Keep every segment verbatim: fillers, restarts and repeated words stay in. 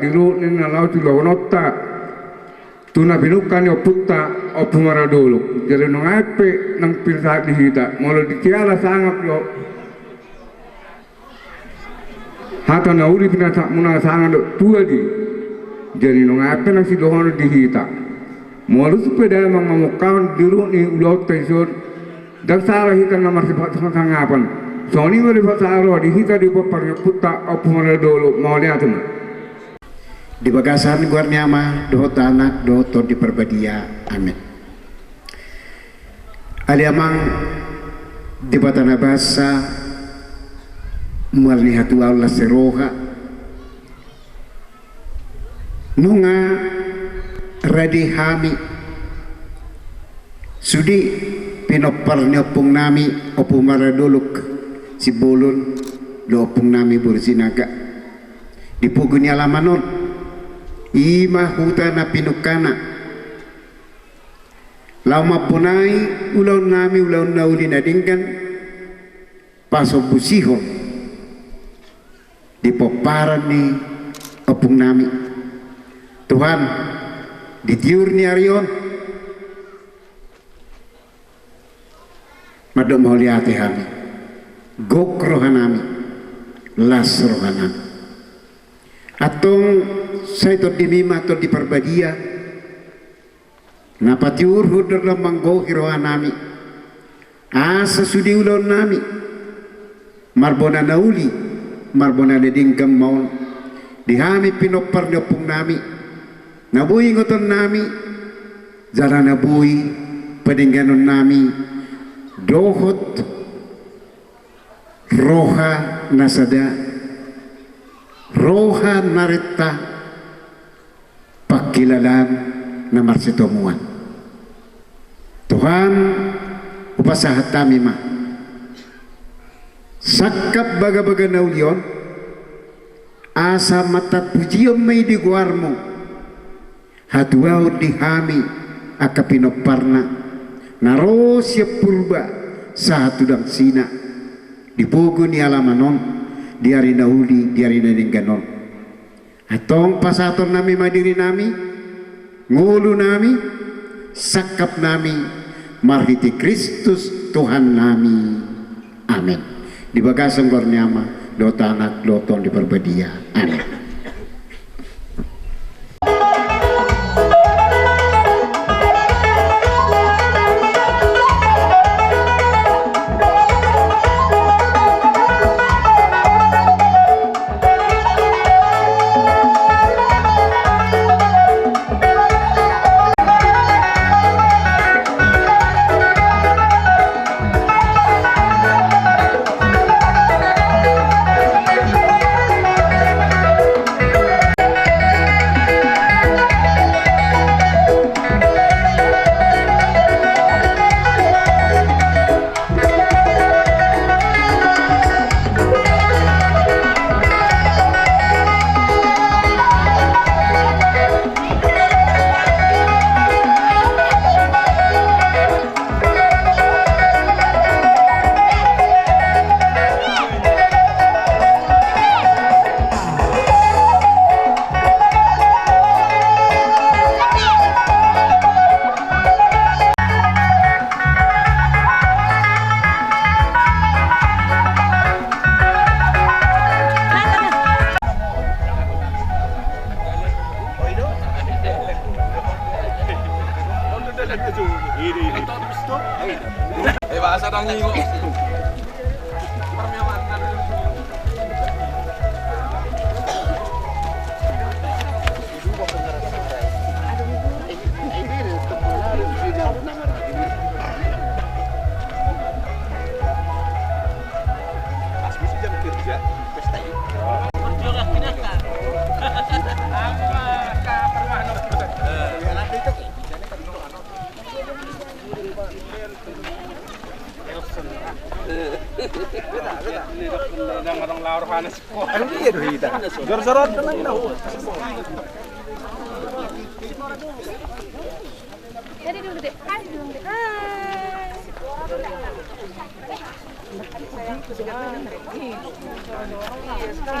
di ruhut ni na laho siulahononta tu na pinungka ni ompunta Ompu Maradolok. Jadi nunga pe nang pinsahat di hita, molo disiala sangap do hata na uli pinasahatmuna, sanga dohot tua di. Jadi nunga pe na sidohonon di hita. Molo sude damang mamungkahon di ruhut ni ulaonta i son, ndang sala hita na marsipasangapan. Songon i ma di pasahat roha di hita di pomparan ni ompunta Ompu Maradolok. Mauliate ma. Di bagasan goar ni Ama dohot Anak dohot Tondi Parbadia. Amen. Ale Amang Debata na basa, mual ni hatuaon las ni roha, nunga rade hami sude pinompar ni ompungnami Ompu Maradolok Simbolon dohot ompungnami boru Sinaga di pogu ni alaman on, i ma huta na pinungkana, laho mambonai ulaonnami, ulaon na uli na denggan, pasombusihon di pomparan ni ompungnami. Tuhan, di tiur ni ari on, mandok mauliate hami, gok rohanami, las rohanami. Antong sai Tondimi ma, Tondi Parbadia, na patiurhon dohot na manggohi rohanami, asa sude ulaonnami marbona na uli, marbona na denggan ma on di hami pinompar ni ompungnami, na boi ingotonnami jala na boi padengganonnami dohot roha na sada, roha na renta, pangkilalaan na marsitomuan. Tuhan, hupasahat hami ma sangkap bagabaga na uli on, asa martampujion ma i di goarmu, hatuaon di hami angka pinomparna na ro sian purba sahat tu dangsina di pogu ni alaman on, di ari na uli, di ari na denggan on. Antong pasahatonnami ma dirinami, ngolunami, sangkapnami, marhite Kristus Tuhannami. Amen. Di bagasan goar ni Ama dohot Anak dohot Tondi Parbadia. Amen. Eh, bahasa dangi kok. Jadi dulu deh, hai dulu deh. Hai.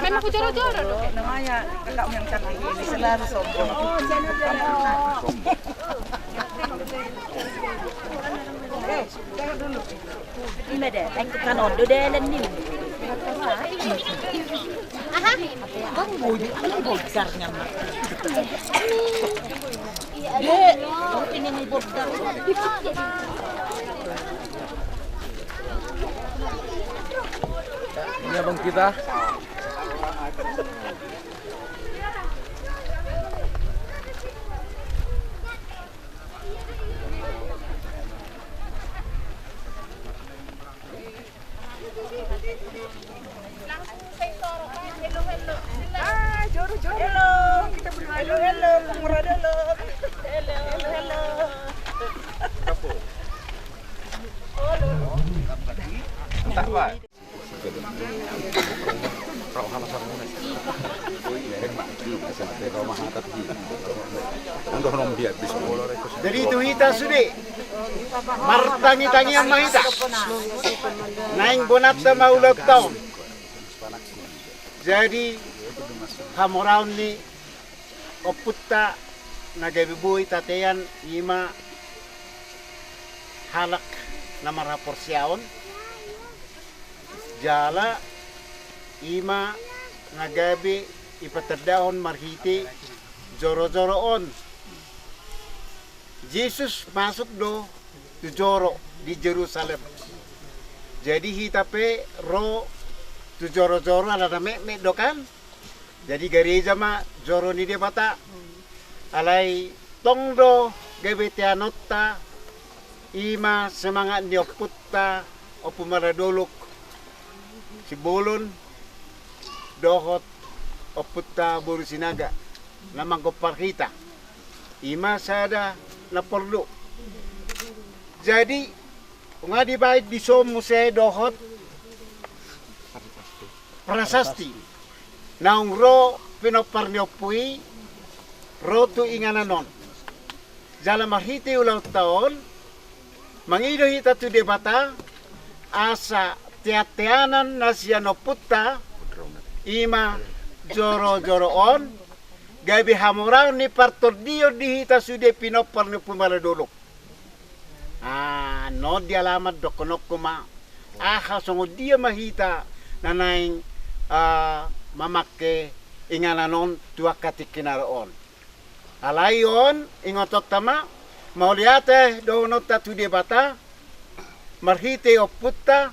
Memang hujoro-joro do. Namanya kakakmu yang cantik ini selalu sombong. Eh, dengar dulu. Ima da, ai tu kan on do dalan ni. Aha. Bang boy, ai boy karnya mah. Iya, ada. Eh, ini nih boy. Ini abang kita. Jadi tu hita sude martangi-tangian ma hita. Naeng bonanta ma ulaonta on. Jadi hamoraon ni ompunta na gabe boi tatean ima halak na marhaporseaon. Jala ima na gabe ipatandahon marhite joro-joro on. Jesus masuk do tu joro di Jerusalem. Jadi hita pe ro tu joro-joro ala na metmet do kan. Jadi gareja ma joro ni Debata. Alai tong do gabe teanonta ima semangat ni ompunta Ompu Maradolok Sibolon dohot ompunta boru Sinaga na manggompar hita. Ima sada na porlu. Jadi nunga dibaen dison muse dohot prasasti naung ro pinompar ni ompu i ro tu inganan on. Jala marhite ulaonta on mangido hita tu Debata asa teanteanan na sian ompunta ima joro-joro on gabe hamoraon ni partondion di hita sude pinompar ni Ompu Maradolok. Ah, non di alaman dohononku ma aha songon dia ma hita na naeng ah, mamangke inganan on tu angka tingki na ro on. Alai on ingotonta ma mauliate dohononta tu Debata marhite ompunta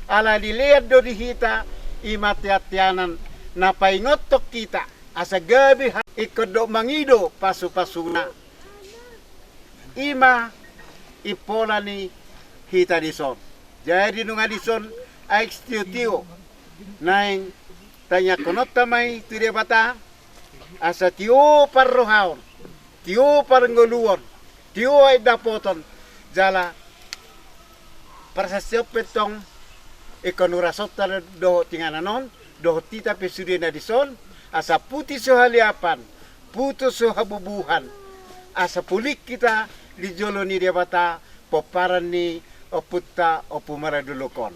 ala dilean do di hita ima teanteanan na paingothon hita asa gabe ha-, ingkon do mangido pasu-pasuna. Ima impola ni hita dison. Jadi nunga dison aek sitio-tio naeng tangiangkononta ma i tu Debata asa tio parrohaon, tio parngoluon, tio aek dapoton jala parsasion pe tong ingkon urasonta dohot inganan on dohot hita pe sude na dison asa puti so haleapan, putus so habubuhan, asa pulih hita di jolo ni Debata pomparan ni ompunta Ompu Maradolok on.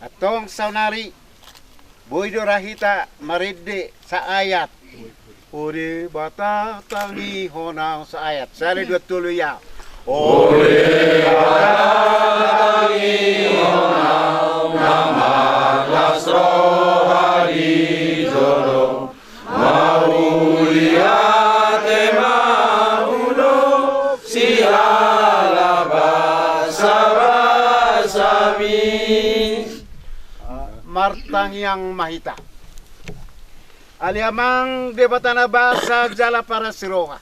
Antong saonari boi do ra hita marende saayat. O Debata tangihon au, saayat. Sada dua tolu ia. O Debata tangihon au na marlas roha di jolo. Mauliate ma ulaon siala basabasami. Martangiang ma hita. Ale Amang Debata na basa jala parasi roha.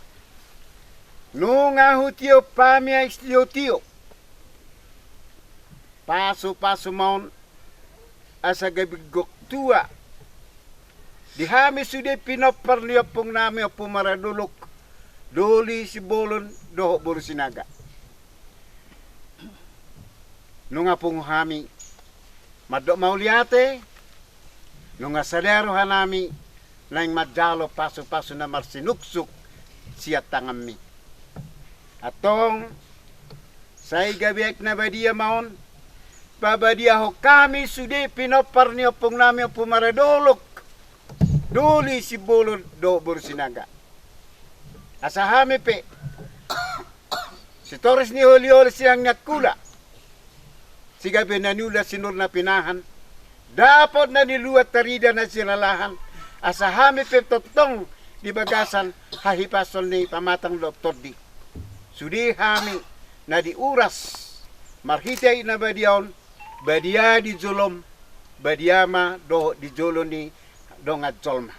Nunga hutiop hami aek sitio-tio. Pasu-pasu ma on asa gabe gok tua di hami sude pinompar ni ompungnami Ompu Maradolok, Doli Sibolon dohot boru Sinaga. Nunga pungu hami mandok mauliate, nunga sada rohanami naeng manjalo pasu-pasu na marsinuksuk sian tanganmi. Antong sai gabe aek na badia ma on Pabadiahon hami sude pinompar ni ompungnami Ompu Maradolok, Doli Simbolon dohot boru Sinaga. Asa hami pe sitoris ni holiholis sian ni angkula, sigabe na niula sinur na pinahan, dapot na niluat tarida na sinalahan, asa hami pe tongtong di bagasan hahipason ni pamatang dohot tondi. Sude hami na diuras marhite na badia on, badia di jolom, badia ma dohot di jolo ni dongan jolma.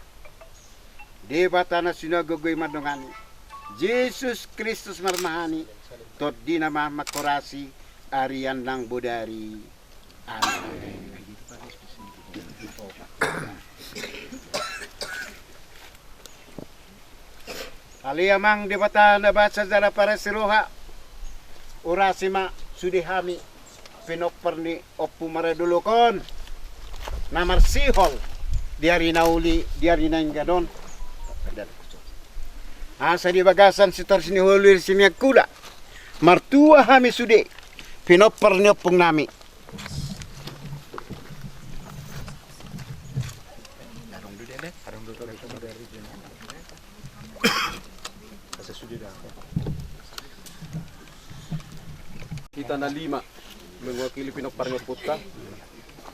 Debata na sinagogo i mandongani, Jesus Kristus marmahani, tondina ma manghorasi arian nang bodari. Amen. Ale Amang Debata na basa jala parasi roha, urasi ma sude hami pinompar ni Ompu Maradolok on na marsihol di ari na uli, di ari na denggan on. Asa di bagasan sitoris ni holiholis sian ni angkula, martua hami sude pinompar ni ompungnami. Hita na lima mewakili pinompar ni ompunta,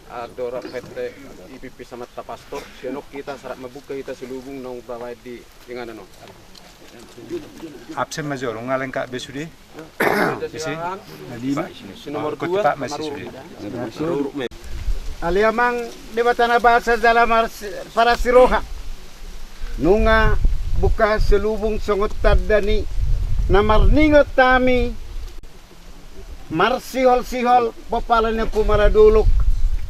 andorang hita ipipi sama ta pastor, sian on hita sarat mambuka hita selubung naung baen di inganan on. Absen ma jolo, nga lengkap be sude. Isi na lima. Isi nomor dua, Pak, masih sude. Ale Amang Debata na basa jala parasi roha, nunga buka selubung songon tanda ni na marningot hami marsiholsihol pomparan ni Ompu Maradolok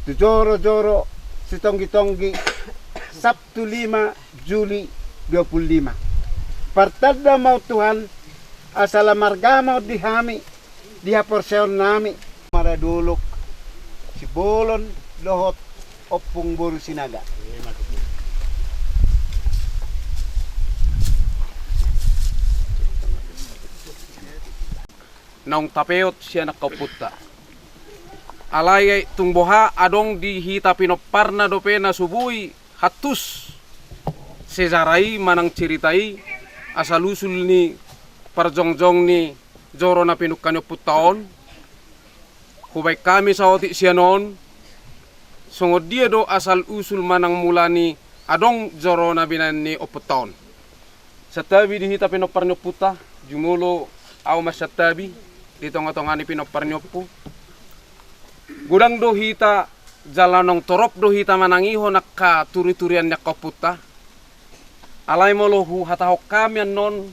tu jorojoro sitonggitonggi Sabtu lima Juli dua puluh lima. Partanda ma on Tuhan, asa lam marga ma on di hami di haporseaonnami, Maradolok, Simbolon dohot Ompung boru Sinaga. Naung tapeot sian angka ompunta. Alai tung boha adong di hita pinomparna dope na so boi hantus sejarah i manang cerita i, asal usul ni parjongjong ni joro na pinungka ni ompunta on. Hubaen hami saotik sian on, songon dia do asal usul manang mula ni adong joro na binaen ni ompunta on. Santabi di hita pinompar ni ompunta, jumolo au ma santabi di tongatonga ni pinompar ni ompu. Godang do hita jala naung torop do hita manangihon angka turiturian ni angka ompunta. Alai molo huhatahon hami annon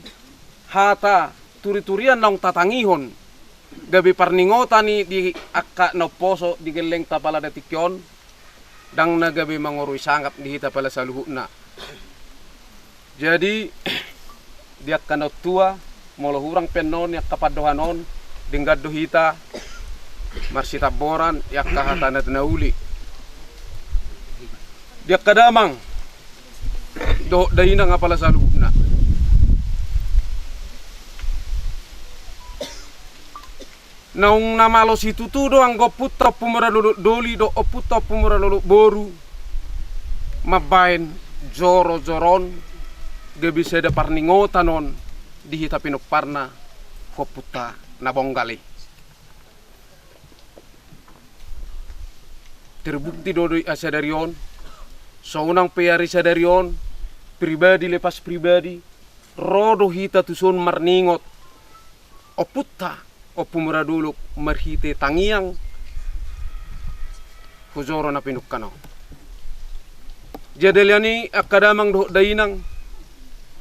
hata turiturian naung tatangihon gabe parningotan i di angka na umposo di gellengta pala di tingki on, ndang na gabe mangorui sangap di hita pala saluhutna. Jadi di angka na tua, molo hurang pe annon di angka pandohan on, denggan do hita marsitamboran di angka hata na uli. Di angka damang dohot dainang apala saluhutna. Naung na malo situtu do anggo ompunta Ompu Maradolok Doli dohot ompunta Ompu Maradolok Boru mambaen jorojoro on, gabe sada parningotan on di hita pinomparna tu ompunta na bonggal i. Terbukti do di sadari on, sonang pe ari sadari on, pribadi lepas pribadi, ro do hita tuson marningot ompunta Ompu Maradolok marhite tangiang tu joro na pinungkana on. Jadi ale ni angka damang dohot dainang,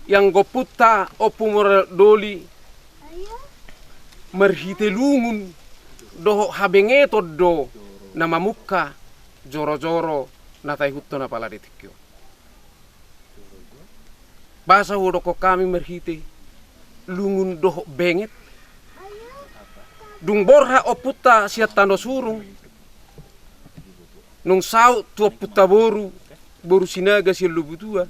anggo ompunta Ompu Maradoli marhite lungun dohot habengeton do na mamungka jorojoro na taihuthon apala di tingki on. Boasa hudokhon hami marhite lungun dohot benget? Dung borhat ompunta sian tano surung, nunga saut tu ompunta boru, boru Sinaga sian Lobutua.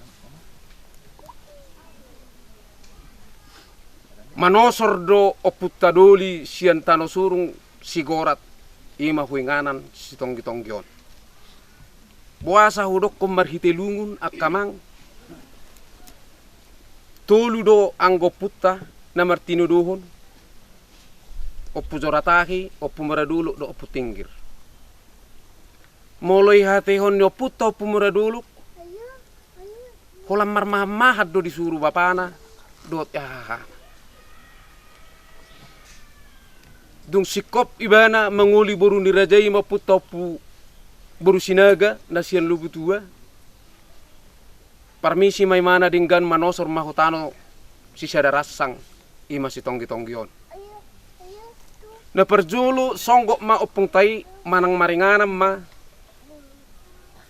Manosor do ompunta Doli sian tano surung Sigorat i ma huinganan sitonggi-tonggi on. Boasa hudokkon marhite lungun angka amang? Tolu do anggo ompunta na martinodohon, Ompu Joratahi, Ompu Muradolok dohot Ompu Tinggir. Molo ihatehon ni ompunta Ompu Muradolok, holan marmahan-mahan do disuru bapana dohot hahahana. Dung singkop ibana mangoli boru ni raja i ma ompunta Ompu boru Sinaga na sian Lubutua, parmisi ma imana denggan, manosor ma tu tano sisada ransang, i ma sitonggi-tonggi on. Na parjolo songgop ma ompunta i manang maringanan ma,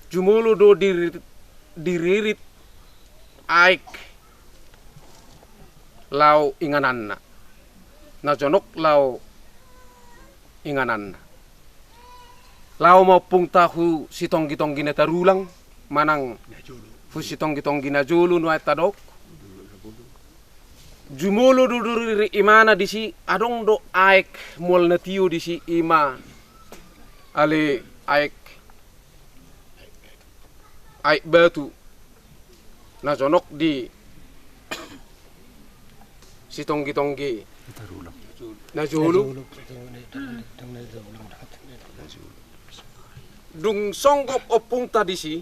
jumolo do diririt, diririt aek laho ingananna. Na jonok laho ingananna. Laho ma ompunta tu sitonggi-tonggi na tarulang manang tu sitonggi-tonggi na jolo nuaeng tadok. Jumolo do diririt imana disi, adong do aek mual na tio disi, i ma ale aek, aek batu na jonok di sitonggi-tonggi na jolo. Dung songgop ompunta disi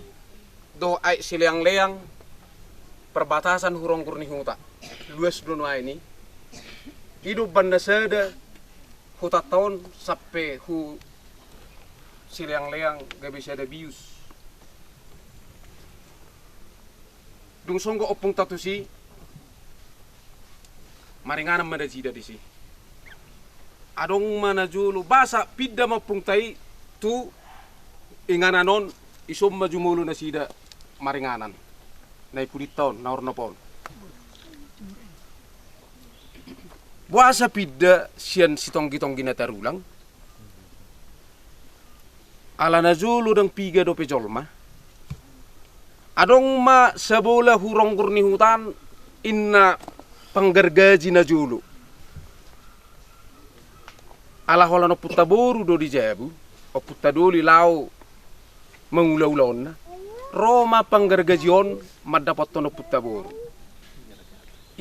dohot aek Sileang-leang, perbatasan tu Ronggur ni Huta, luas do nuaeng i. I do umbahen na sada hutanta on sampe tu Sileang-leang gabe sada bius. Dung songgop ompunta tusi, maringanan ma nasida disi. Adong ma na jolo, boasa pinda ma ompunta i tu inganan on, dison ma jumolo nasida maringanan. Na i pudinta on, na ornop on. Boasa pinda sian sitonggi-tonggi na tarulang? Ala na jolo ndang piga dope jolma. Adong ma sabola tu Ronggur ni Huta on, inna panggargaji na jolo. Ala holan ompunta boru do di jabu, ompunta doli laho mangula-ulaonna. Ro ma panggargaji on mandapothon ompunta boru.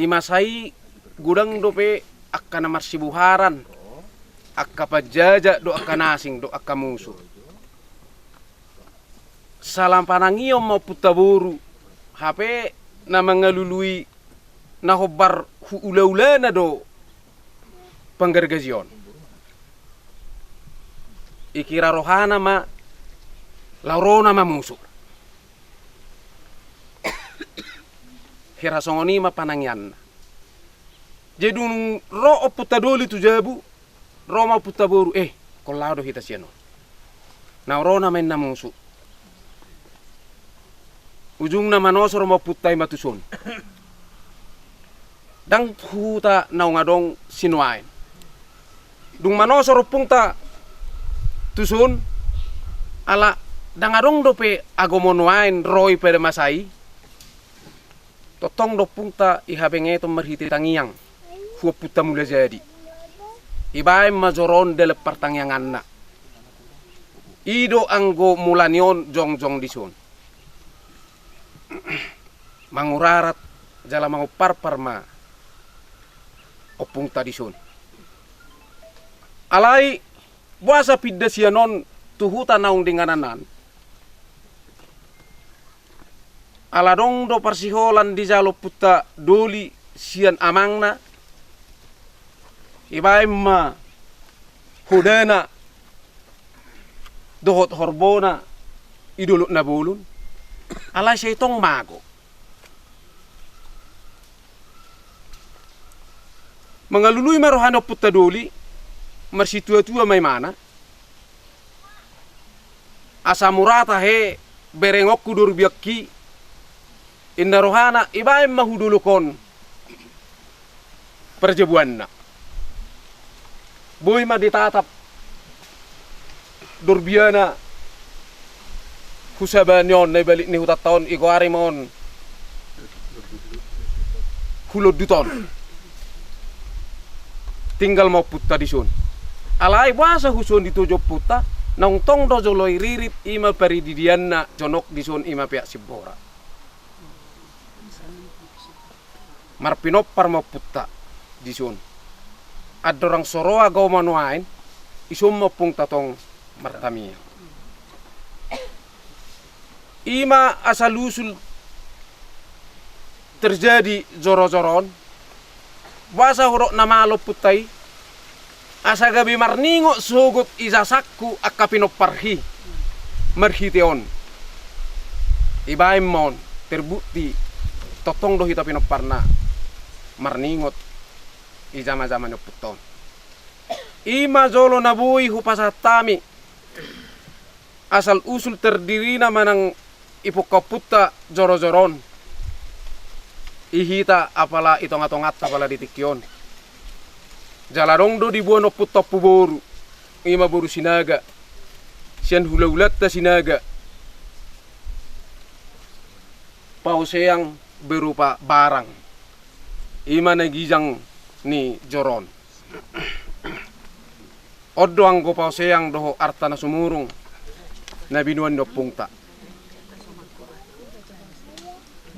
I ma sai godang dope angka na marsibuharan, angka panjajak dohot angka na asing dohot angka musu. Salam panangion ma ompunta boru, hape na mangalului na hombar tu ula-ulana do panggargaji on. Dikira rohana ma laho ro nama musu. Hira songon i ma panangianna. Jadi dung ro ompunta doli tu jabu, ro ma ompunta boru, eh, ingkon laho do hita sian on. Na ro nama inna musu. Ujungna manosor ma ompunta i ma tuson. Ndang tu huta naung adong sinuaeng. Dung manosor ompunta tuson, ala ndang adong dope agomo nuaeng ro i pada masa i. Tongtong do ompunta dihabengeton marhite tangiang tu ompunta Mulajadi. Dibaen ma joro on dalan partangianganna. I do anggo mula ni on jongjong dison. Mangurarat jala mangumparpar ma ompunta dison. Alai boasa pinda sian on tu huta naung di inganan an? Ala adong do parsiholan dijalo ompunta doli sian amangna, dibaen ma hodana dohot horbona di Dolok Nabolon. Alai sai tong mago. Mangalului ma roha ni ompunta doli, marsitua-tua ma imana. Asa mura tahe berengonku dorbianki, inna rohana, dibaen ma tu dolok on parjabuanna. Boi ma ditatap dorbiana tu saba ni on na di balik ni hutanta on, digoari ma on tu Londut on. Tinggal ma ompunta dison. Alai boasa huson ditojo ompunta? Naung tong do jolo iririt, i ma parididianna jonok dison, i ma peak Simbora. Marpinompar ma ompunta dison. Andorang so ro agomo nuaeng, ison ma ompungta tong martamiang. I ma asal usul terjadi jorojoro on. Boasa hudok na malo ompunta i? Asa gabe marningot sogot i jasangku angka pinomparhi marhite on. Ibaen ma on terbukti tongtong do hita pinomparna marningot i jamajama ni ompunta on. I ma jolo na boi hupasahat hami asal usul terdirina manang ipungka ompunta jorojoro on. I hita apala i tongatonganta apala di tingki on. Jala adong do diboan ompunta ompu boru, i ma boru Sinaga, sian hulahulanta Sinaga, paoseang berupa barang. I ma na ginjang ni joro on. On do anggo paoseang dohot arta na sumurung na binoan ni ompungta.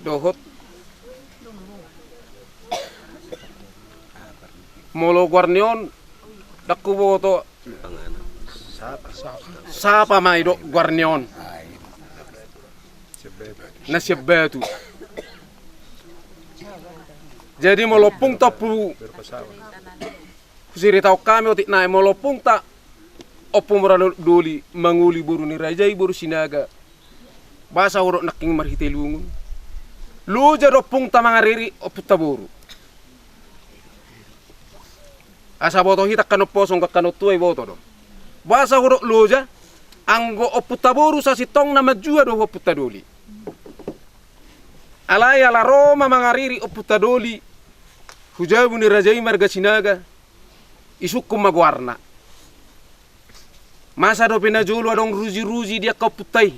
Dohot molo goar ni on, ndang huboto. Sapa ma i do goar ni on? Na sian Batu. Jadi molo ompungta ompu, husiritahon hami otik nai, molo ompungta Ompu Muradoli mangoli boru ni raja i boru Sinaga, boasa hudok nangkin marhite lungun? Loja do ompungta mangariri ompunta boru. Asa boto hita angka na umposo, angka na tua iboto do. Boasa hudok loja? Anggo ompunta boru sasintongna manjua do ompunta doli. Alai ala ro ma mangariri ompunta doli hu jabu ni raja i marga Sinaga, isungkun ma goarna. Masa dope na jolo adong rujiruji di angka ompunta i.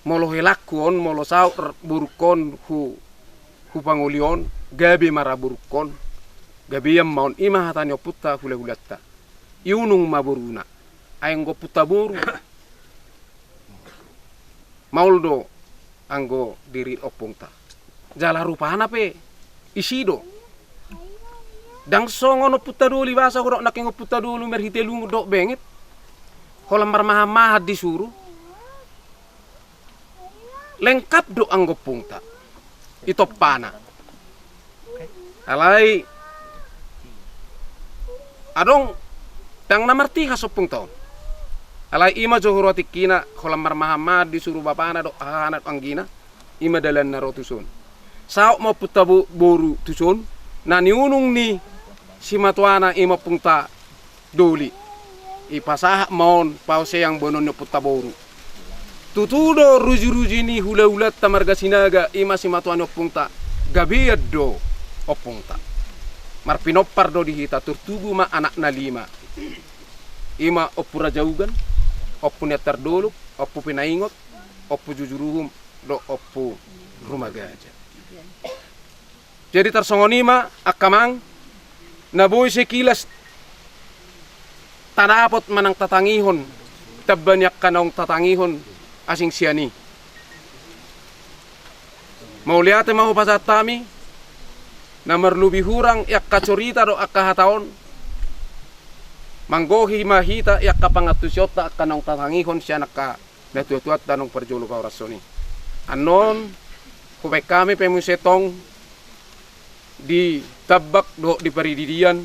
Molo helangku on, molo saut borungkon hu, hupangoli on, gabe ma ra borungkon. Gabean ma on, i ma hata ni ompunta hulahulanta. Iunung ma boruna. Ai anggo ompunta boru, maol do anggo diri ompungta. Jala rupana pe isi do. Ndang songon ompunta doli, boasa hudok nangkin ompunta doli marhite lungun dohot benget, holan marmahanmahan disuru. Lengkap do anggo ompungta i tompana. Alai adong ndang na martihas ompungta on. Alai i ma jo huroha tingkina, holan marmahanmahan disuru bapana dohot hahana dohot anggina, i ma dalanna ro tuson. Saut ma ompunta bo, boru tuson, na niunung ni simatuana i ma ompunta doli. Ipasahat ma on paoseang boanon ni ompunta boru. Tutu do rujiruji ni hulahulanta marga Sinaga, i ma simatua ni ompungta, gabean do ompungta. Marpinompar do di hita, tertubu ma anakna lima. I ma Ompu Raja Ugan, Ompu Niantar Dolok, Ompu Pinaingot, Ompu Jujuruhum, dohot Ompu Rumagaja. Jadi tarsongon i ma angka amang, na boi sekilas tadapot manang tatangihon tamba ni angka naung tatangihon asing sian i. Mauliate ma hupasahat hami, na marlobi hurang i angka sorita dohot angka hata on, manggohi ma hita i angka pangantusionta angka naung tatangihon sian angka natuatuanta naung parjolo pahorason i. Annon, hubaen hami pe muse tong di tambak dohot di parididian,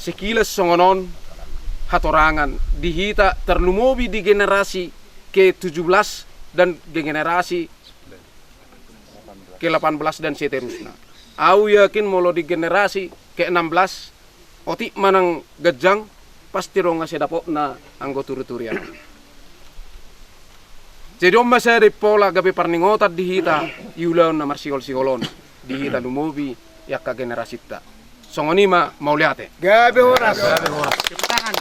sekilas songon on hatorangan di hita, tarlumobi di generasi ke tujuh belas dan generasi ke delapan belas dan seterusna. Au yakin molo di generasi ke enam belas, otik manang ganjang, pasti ro nga sai dapotna anggo turiturian. Jadi on ma sada impola gabe parningotan di hita, di ulaon na marsihol-sihol on, di hita lumobi i angka generasinta. Songon i ma, mauliate. Gabe horas. Gabe horas. Tepuk tangan.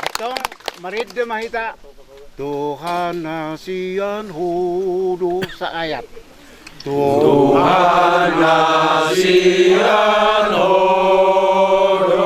Antong, marende ma hita. Tuhan na sian Ho do, saayat. Tuhan na sian Ho do.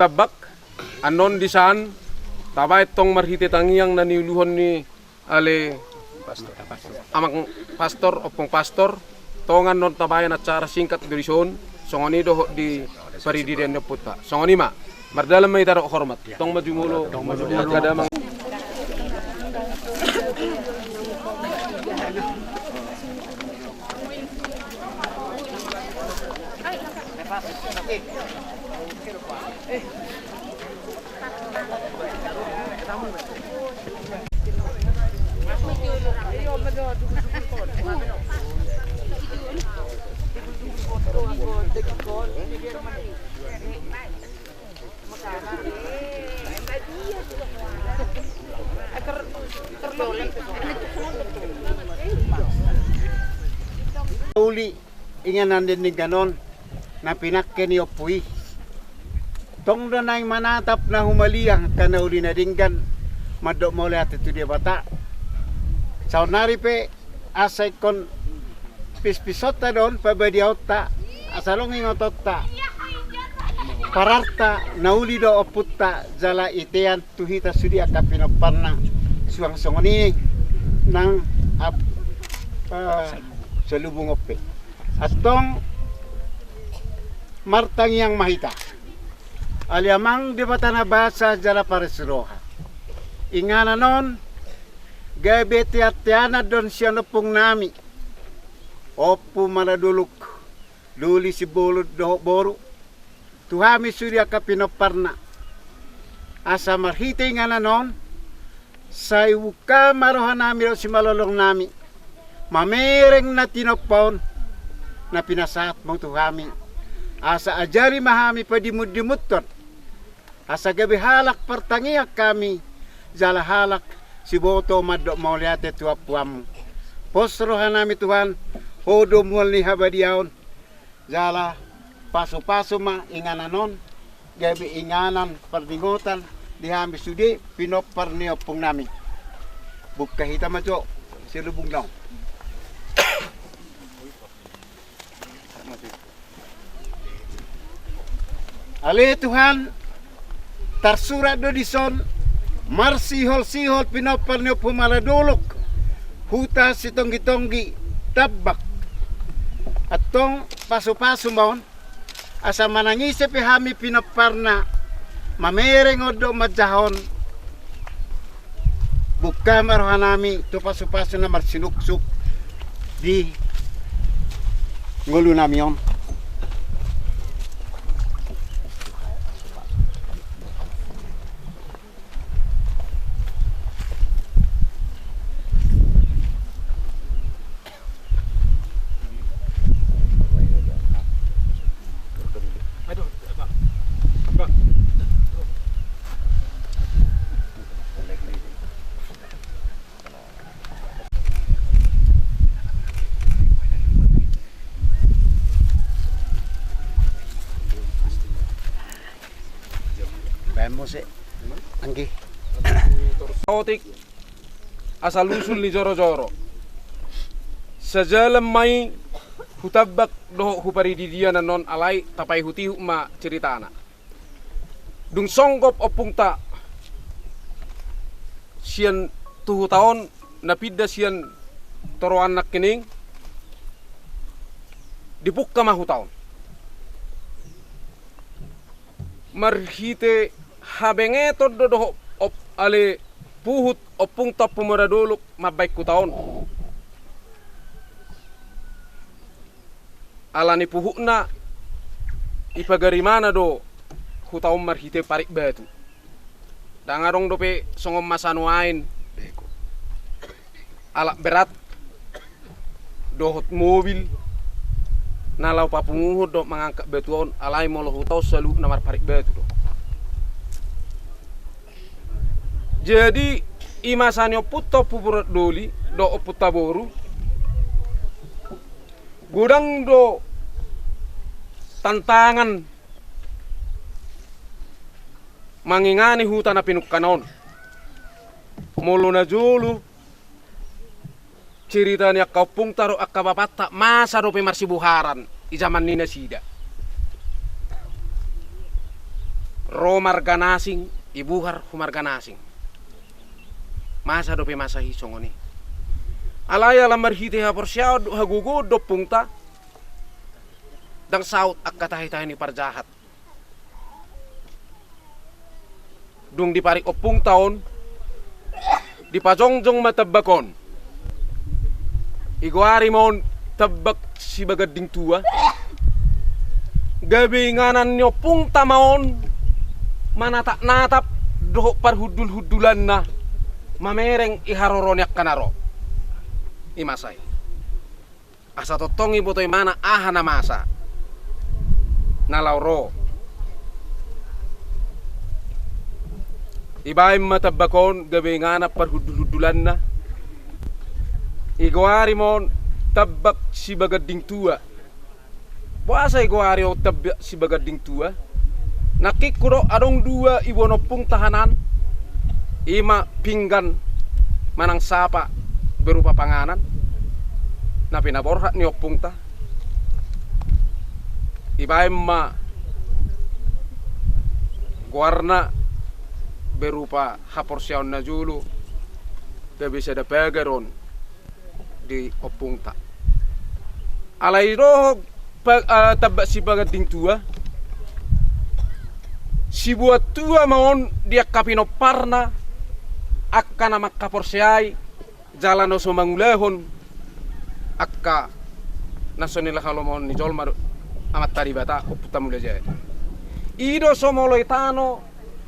Tambak, annon disan, tabaen tong marhite tangiang na niuluhon ni ale amang pastor, ompung pastor, tong annon tabaen acara singkat do dison, songon i dohot di parididian ni ompunta. Songon i ma, mardalan ma hita dohot hormat. Tong ma jumolo, tong ma jumolo. Uli inganan denggan on na pinangke ni ompu i. Tong do naeng manatap na humaliang angka na uli na denggan mandok mauliate tu Debata. Saonnari pe asa ingkon pispisonta do on pabadiaonta asa long ingotonta. Pararta na uli do ompunta jala itean tu hita sude angka pinomparna suang songon i nang ap-, eh, salubung on pe. Antong martangiang ma hita. Ale Amang Debata na basa jala pares roha. Inganan on gabe teanteanan do on sian ompung nami. Ompu Manadolok, doli sibolon dohot boru. Tu hami sude angka pinomparna. Asa marhite inganan on, sai buka ma roha nami dohot simalolong nami. Mamereng na tinompa on, na pinasahatmu tu hami. Asa ajari ma hami padimundimunhon. Asa gabe halak partangiang hami, jala halak siboto mandok mauliate tu ampuanmu. Pos roha nami Tuhan, ho do mual ni habadiaon. Jala pasupasu ma inganan on, gabe inganan pardingotan di hami sude pinompar ni ompung nami. Buka hita ma jo silubungna on. Ale Tuhan, tarsurat do dison, marsiholsihol pinompar ni Ompu Manadolok, huta Sitonggitonggi, Tambak. Antong pasupasu ma on, asa manang ise pe hami pinomparna, mamereng on dohot manjaha on, buka ma roha nami tu pasupasu na marsinuksuk di ngolu nami on. Baen muse, anggi. Otik, asal usul ni jorojoro. Sajalan ma i hu Tambak dohot hu Parididian annon, alai tapaihutihut ma ceritana. Dung songgop ompungta sian tu huta on, na pinda sian Toroan nangkining, dipungka ma huta on. Marhite habengeton do dohot op-, ale puhut ompungta Ompu Manadolok mambaen huta on. Ala ni puhutna, ipagarimana do huta on marhite parit batu. Ndang adong dope songon masa nuaeng alat berat dohot mobil na laho papunguhon dohot mangangkat batu on, alai molo huta on saluhutna marparit batu do. Jadi, i masa ni ompunta Ompu Purat Doli dohot ompunta boru, godang do tantangan mangingani huta na pinungkana on. Molo najolo cerita ni angka ompungta dohot angka bapanta, masa dope marsiboharan di jaman ni nasida. Ro marga na asing, ibuhar hu marga na asing. Masa dope masa i songon i. Alai ala marhite haporseaon dohot hagogoon do ompungta, ndang saut angka tahi-tahi ni parjahat. Dung diparik ompungta on, dipajongjong ma tambak on. Digoari ma on tambak sibaganding tua. Gabe inganan ni ompungta ma on manatap-natap dohot parhundul-hundulanna mamereng di haroro ni angka na ro. I ma sai. Asa tongtong diboto ibana aha na masa na laho ro. Dibaen ma tambak on gabe inganan parhundul-hundulanna. Digoari ma on tambak sibaganding tua. Boasa digoari on tambak sibaganding tua? Nangkin hudok adong dua diboan ompungta hanan, i ma pinggan manang sapa berupa panganan na pinaborhat ni ompungta. Dibaen ma goarna berupa haporseaon na jolo gabe sada pagar on di ompungta. Alai dohot pa-, eh, tambak sibaganding tua, siboan tua ma on di angka pinomparna, angka na mangkaporseai jala na so mangulahon angka na so nilehon halomoan ni jolma dohot Amanta Debata, Ompunta Mulajadi. I do so molo i tano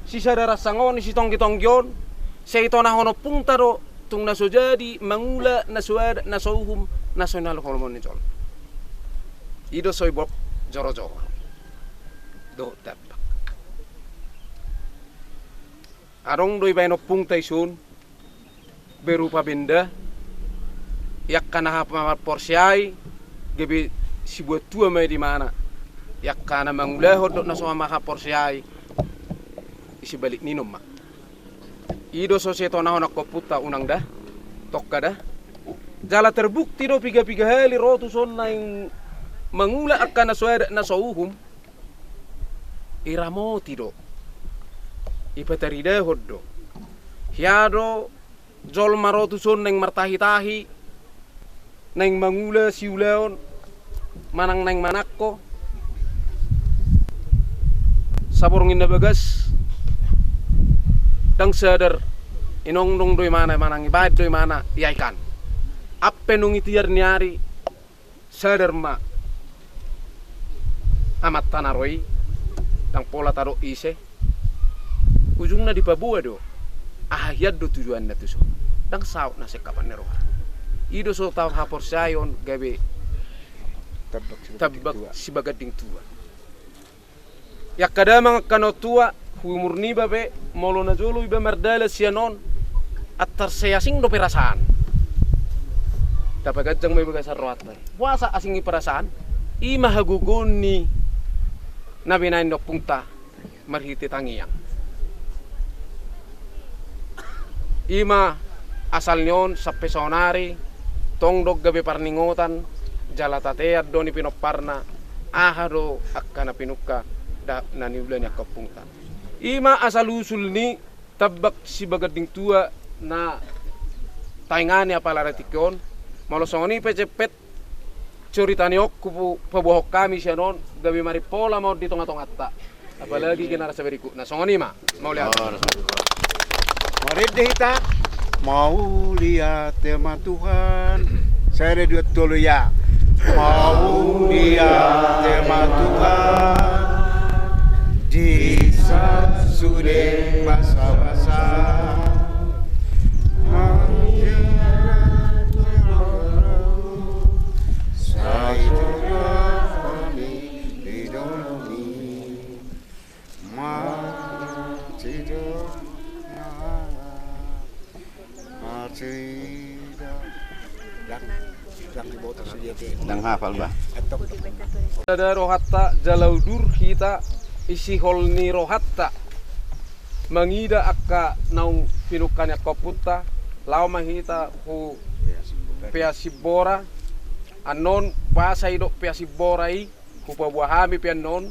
sisada ransang on, sitonggi-tonggi on, sai tonahon ompungta do tung na so jadi mangula na so adat na so uhum na so nilehon halomoan ni jolma. I do so diboan joro-joro dohot tambak. Adong do dibaen ompungta dison berupa benda, i angka na manghaporseai gabe siboan tua ma i di ibana. I angka na mangulahon dohot na so manghaporseai, i sibalik ni on ma. I do so sai tonahon angka ompunta unang da, tongka da. Jala terbukti do piga-piga hali ro tuson naeng mangula angka na so adat na so uhum, diramoti do, dipataridahon do. Hea do jolma ro tuson naeng martahi-tahi, naeng mangula siulaon, manang naeng manangko saborngin na bagas, ndang sadar, inongdong do ibana manang dibaen do ibana di aek an. Ampe dung di tiar ni ari, sadar ma amanta na ro i, ndang pola tadok ise. Ujungna dipaboa do aha hian do tujuanna tuson. Ndang saut na singkapan ni roha. I do so tahaporseai on gabe tambak sibaganding tua. Tambak sibaganding tua. I angka damang, angka na tua, hu umur niba pe, molo na jolo iba mardalan sian on, antar sai asing do perasaan. Tapaganjang ma i bagasan rohanta. Boasa asing i perasaan? I ma hagogoon ni na binaen ni ompungta marhite tangiang. I ma asal ni on sampe saonari, tong do gabe parningotan, jala tatean do ni pinomparna, aha do angka na pinungka dohot na niula ni angka ompungta. I ma asal usul ni tambak sibaganding tua na taingani apala di tingki on, molo songon i pe jempek cerita ni on hupaboahon hami sian on, gabe marimpola ma on di tonga-tonganta. Apalagi generasi berikutna. Songon i ma. Mauliate. Marende hita. Mauliate ma Tuhan. Sada, dua, tolu, ya. Mauliate ma Tuhan. Di sahat sude basabasa. Mauliate ma Tuhan. Sai ro hami di dolok i. Marsido, marsido. Ndang, ndang diboto sude ate. Ndang hafal, bah. Sada rohanta jala udur hita, isi hol ni rohanta mangida angka naung pinungka ni angka ompunta, laho ma hita hu Peasimbora. Annon boasa didok Peasimbora i, hupaboa hami pe annon,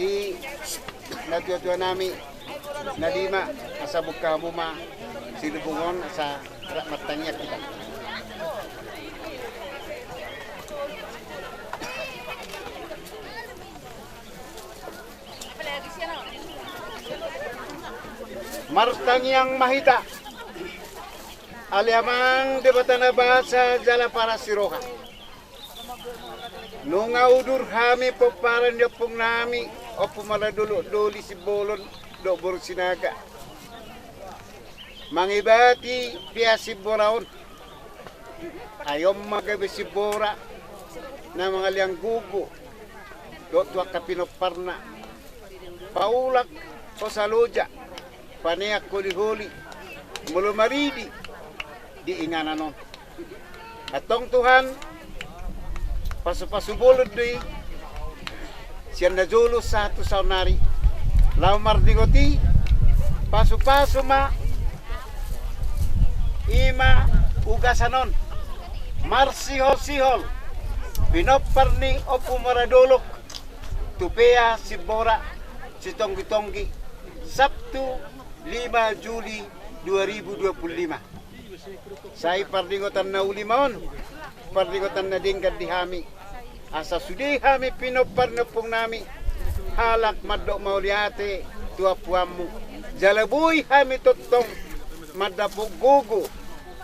Di natuatua nami na lima, asa buka hamu ma silubung on, asa rap martangiang hita. Martangiang ma hita. Ale Amang Debata na basa jala parasi roha. Nunga udur hami pomparan ni ompung nami, Ompu Mala Dolok Doli Simbolon dohot boru Sinaga, mangebati Pea Simbora on. Ai on ma gabe simbora na mangalean gogo dohot tu angka pinomparna, paulak hosa loja, paneang holiholi, molo maridi di inganan on. Antong Tuhan, pasupasu bolon do i sian na jolo sahat tu saonnari. Laho mardingot i, pasupasu ma i ma ugasan on, marsiholsihol pinompar ni Ompu Mala Dolok tu Pea Simbora Sitonggitonggi, Sabtu lima Juli dua ribu dua puluh lima. Sai pardingotan na uli ma on, pardingotan na denggan di hami. Asa sude hami pinompar ni ompung nami, halak mandok mauliate tu ampuanmu. Jala boi hami tongtong mandapot gogo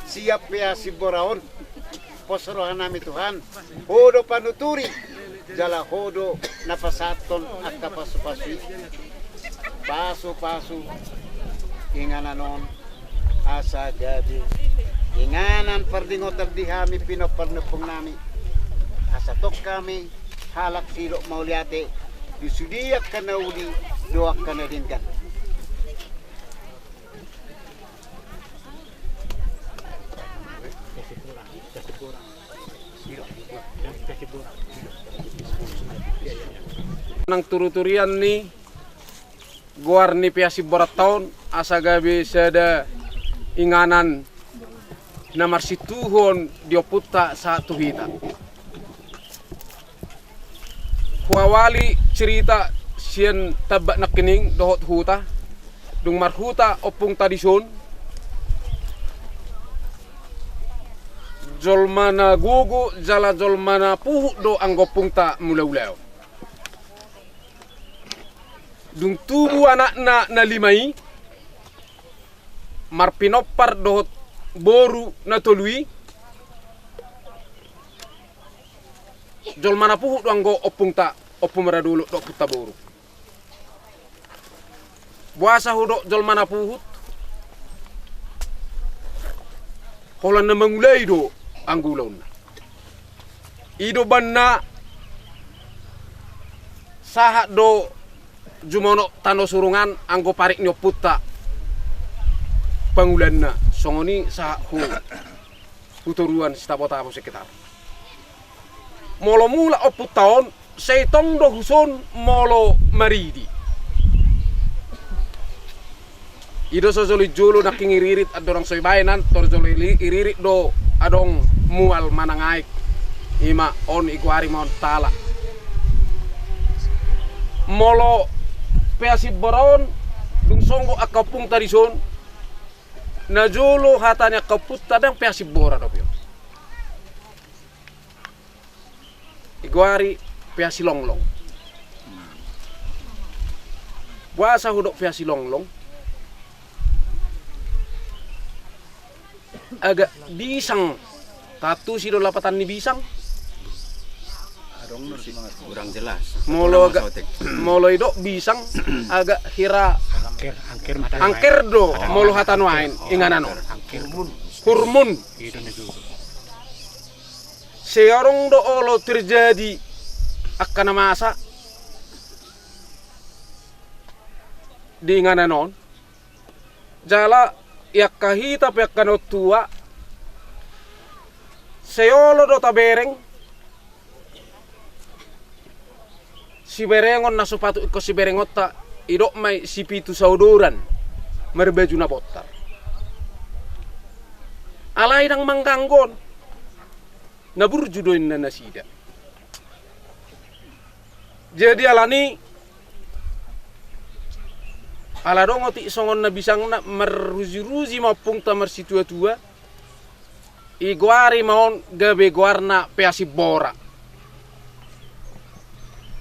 sian Pea Simbora on. Pos roha nami Tuhan, Ho do panuturi, jala Ho do na pasahathon angka pasupasu i. Pasupasu inganan on, asa gabe inganan pardingotan di hami pinompar ni ompung nami. Asa tong hami halak sidok mauliate di sude angka na uli dohot angka na denggan. Nang turuturian ni goar ni Pea Simboranta on, asa gabe sada inganan na marsintuhon di ompunta sahat tu hita. Huawali cerita sian tambak nangkining dohot huta, dung marhuta ompungta dison, jolma na gogo jala jolma na puhuk do anggo ompungta mulaula on. Dung tubu anakna na lima i, marpinompar dohot boru na tolu i, jolma na puhut do anggo ompungta, Ompu Maradolok dohot Ompunta Boru. Boasa hudok jolma na puhut? Holan na mangulai do anggo ulaonna. I do banna sahat do jumonok Tano Surungan anggo parik ni ompunta pangulaanna, songon i sahat hu, hu toruan Sitabo-tabo sekitar. Molo mulak ompunta on, sai tong do huson molo maridi. I do so jolo i jolo nangkin iririt, andorang so dibaen an, tor jolo i iririt do adong mual manang aek. Ima on, igoari ma on tala. Molo Pea Simbora on, dung songgop angka ompungta dison, na jolo hata ni angka ompunta ndang Pea Simbora dope on. Igoari Pea Silonglong. Boasa hudok Pea Silonglong? Agak bisang. Tantu si do lapatan ni bisang. Kurang jelas. Molo agak, molo idok bisang, agak hira angker, angker mata angker do, molo hata nuaeng, inganan on. Hurmun. Sai adong do olo terjadi angka na masa di inganan on. Jala i angka hita pe angka na tua, sai olo do tabereng siberengon na so patut ingkon siberengonta, idok ma i sipitu saodoran marbaju na bontar. Alai ndang mangganggu on, na burju do inna nasida. Jadi alani, ala adong otik songon na bisangna, marruji-ruji ma ompungta marsitua-tua, igoari ma on gabe goarna Pea Simbora.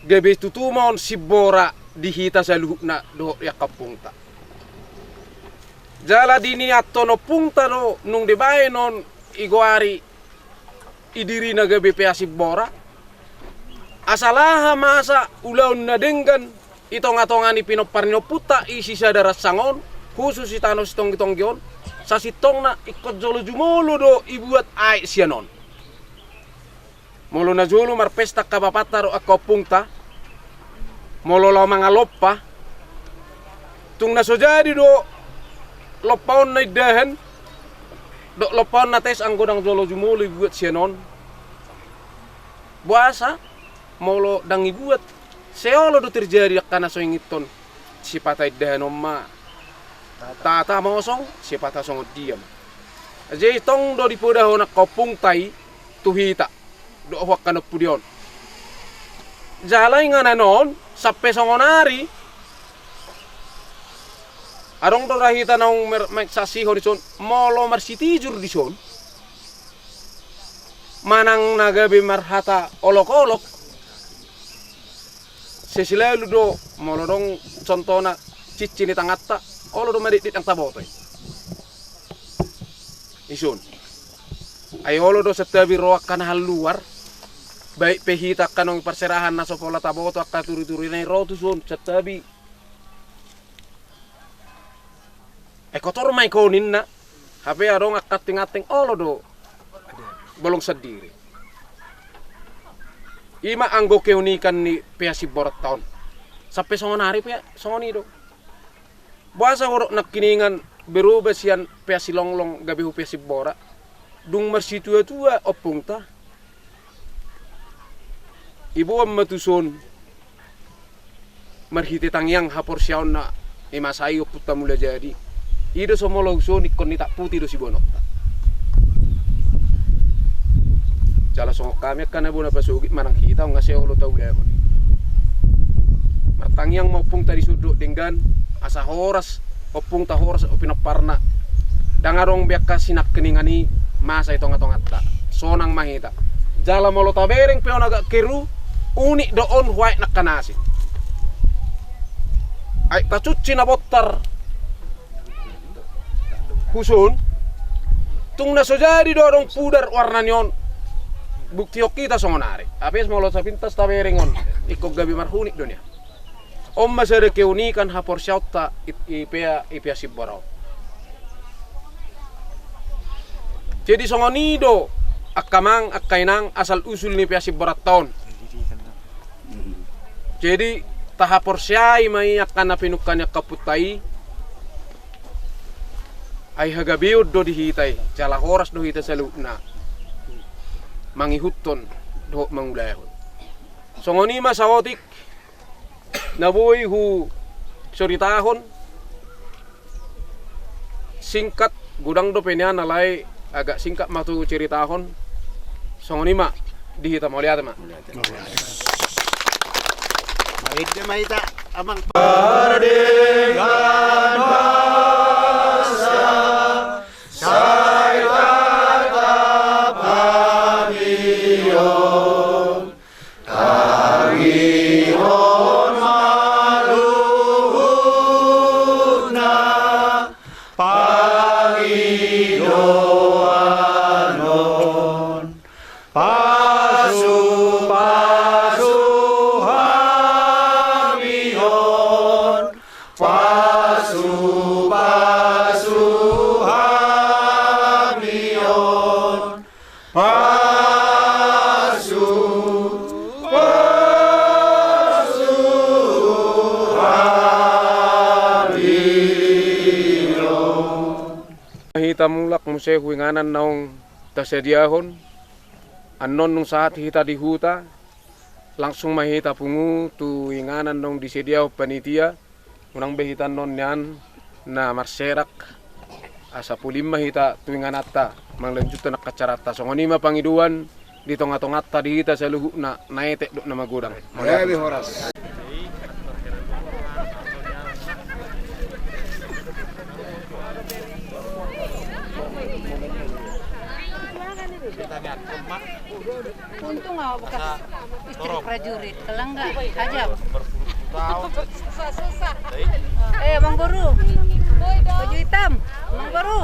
Gabe tutu ma on simbora di hita saluhutna dohot di angka ompungta. Jala diniathon ompungta do nung dibaen on igoari i dirina gabe Pea Simbora. Asa laho masa ulaon na denggan i tonga-tonga ni pinompar ni ompunta i sisada ransang on, khusus i tano sitonggi-tonggi on, sasintongna ingkon jolo jumolo do ibuat aek sian on. Molo na jolo marpesta angka bapanta dohot angka ompungta, molo laho mangan lompa, tung na so jadi do lompa on na indahan, dohot lompa on na tes anggo ndang jolo jumolo ibuat sian on. Boasa? Molo ndang ibuat, sai olo do terjadi angka na so inginhon. Sipata indahan on ma tata mosong, sipata songon dia ma. Jadi tong do dipodahon angka ompungta i tu hita dohot angka na pudi on. Jala inganan on sampe songon ari adong do ra hita naung mer-, mansasihon dison, molo marsitijur dison manang na gabe marhata olok-olok. Sai silalu do, molo adong contohna cincin di tanganta, olo do maditdit ndang taboto i. Dison. Ai olo do santabi ro angka na halluar, baik pe hita angka naung parserahan na so pola taboto angka turi-turina i ro tuson santabi. Ai kotor ma ingkon ninna. Hape adong angka anting-anting, olo do bolong sandiri. Ima anggo keunikan ni Pea Simboranta on. Sampe songon ari pe songon i do. Boasa hudok nangkiningan berubah sian Pea Silonglong gabe hu Pea Simbora? Dung marsitua-tua ompungta, iboan ma tuson marhite tangiang haporseaonna i masa i Ompunta Mulajadi. I do so molo tuson ingkon nitak puti do siboanonta. Jala songon hami angka na bona pasogit manang hita on nga sai olo taulahon. Martangiang ma ompungta dison dohot denggan asa horas ompungta, horas dohot pinomparna. Ndang adong be angka sinangkiningan i masa i tonga-tonganta. Sonang ma hita. Jala molo tabereng pe on agak keru, unik do on hu aek nangkaning asing. Ai tacunci na bontar. Huson. Tung na so jadi do adong pudar warna ni on. Buktihon hita songon ari. Apes molo tapintas tabereng on. Ingkon gabe marhunik do nian. On ma sada keunikan haporseaonta i, i pea, i pea Simbora on. Jadi songon i do angka amang, angka inang asal usul ni pea Simboranta on. Jadi tahaporseai ma i angka na pinungka ni angka ompunta i. Ai hagabeon do di hita i, jala horas do hita saluhutna mangihuthon dohot mangulahon. Songon i ma saotik na boi husoritahon. Singkat, godang dope nian, alai agak singkat ma tu ceritahon. Songon i ma di hita, mauliate ma. Mauliate. Marende ma hita, Amang. Pardenggan basa, sai tatap hamion. Tangihon ma luhutna pangidoan on. Pasupasu hamion. Pasupasu hamion. Pasu, pasu, hamion. Hita mulak muse tu inganan naung tasadiahon. Annon nunga sahat hita di huta, langsung ma hita pungu tu inganan naung disediahon panitia. Unang be hita annon nian na marserak, asa puli ma hita tu ingananta, manlanjuthon angka acaranta. Songon i ma pangidoan di tongatonganta di hita saluhutna, na etek dohot na magodang. Mauliate. Gabe horas. Untung au bekas istri prajurit, kalau enggak, hajam. Eh, Bang Boru. Baju hitam. Bang Boru.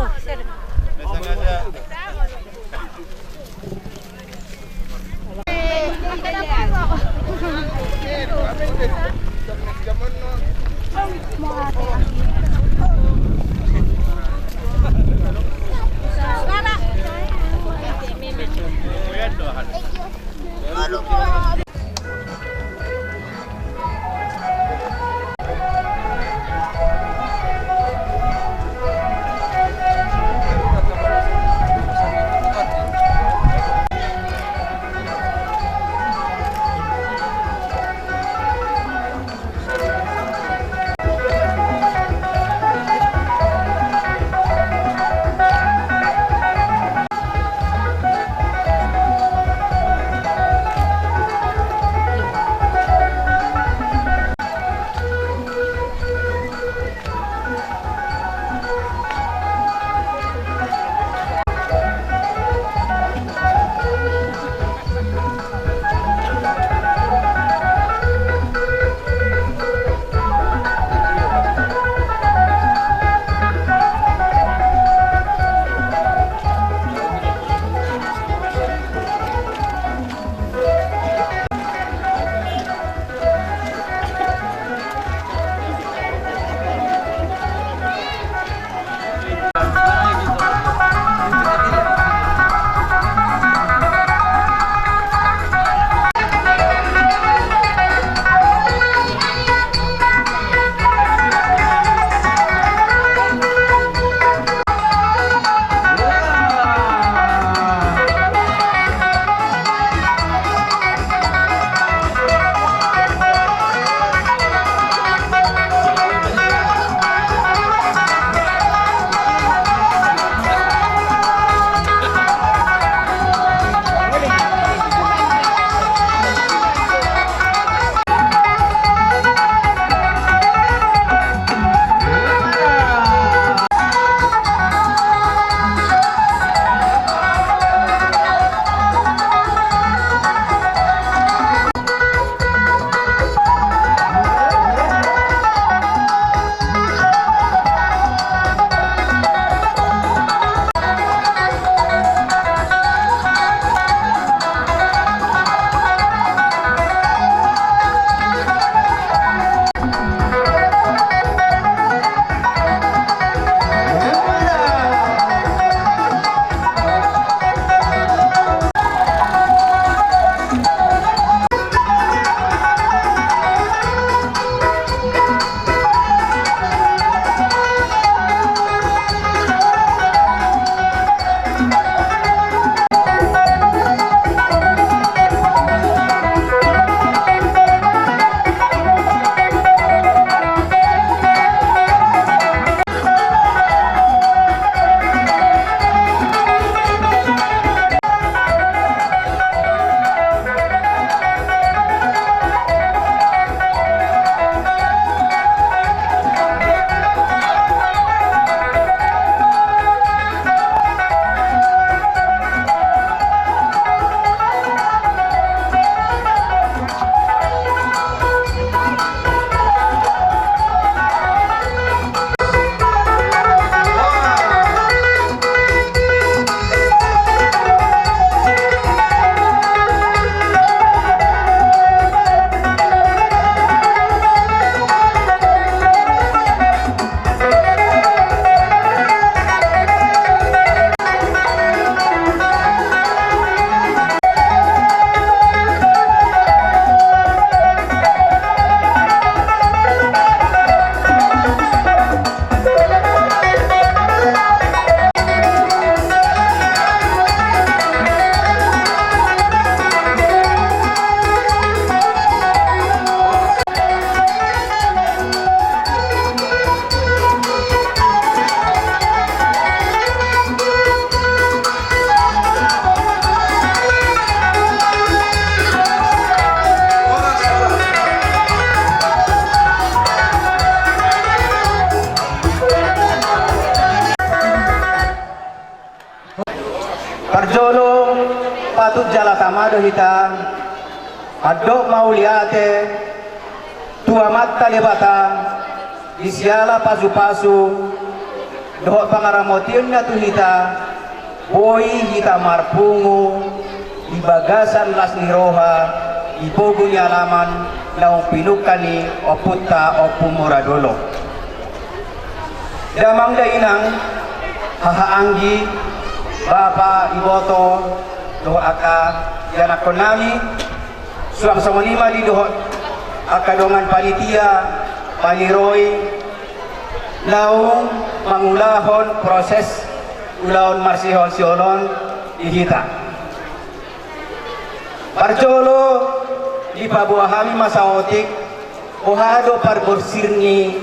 Parjolo, patut jala tama do hita mandok mauliate tu Amanta Debata di siala pasupasu dohot pangaramotionna tu hita, boi hita marpungu di bagasan las ni roha di pogu ni alaman naung pinungka ni ompunta Ompu Moradolok. Damang dainang, haha anggi, bapa, iboto, dohot angka ianakkonnami, suang songon i ma di dohot angka dongan panitia, paniroi, naung mangulahon proses ulaon marsiholsihol on di hita. Parjolo, dipaboa hami ma saotik, boha do parborsirni,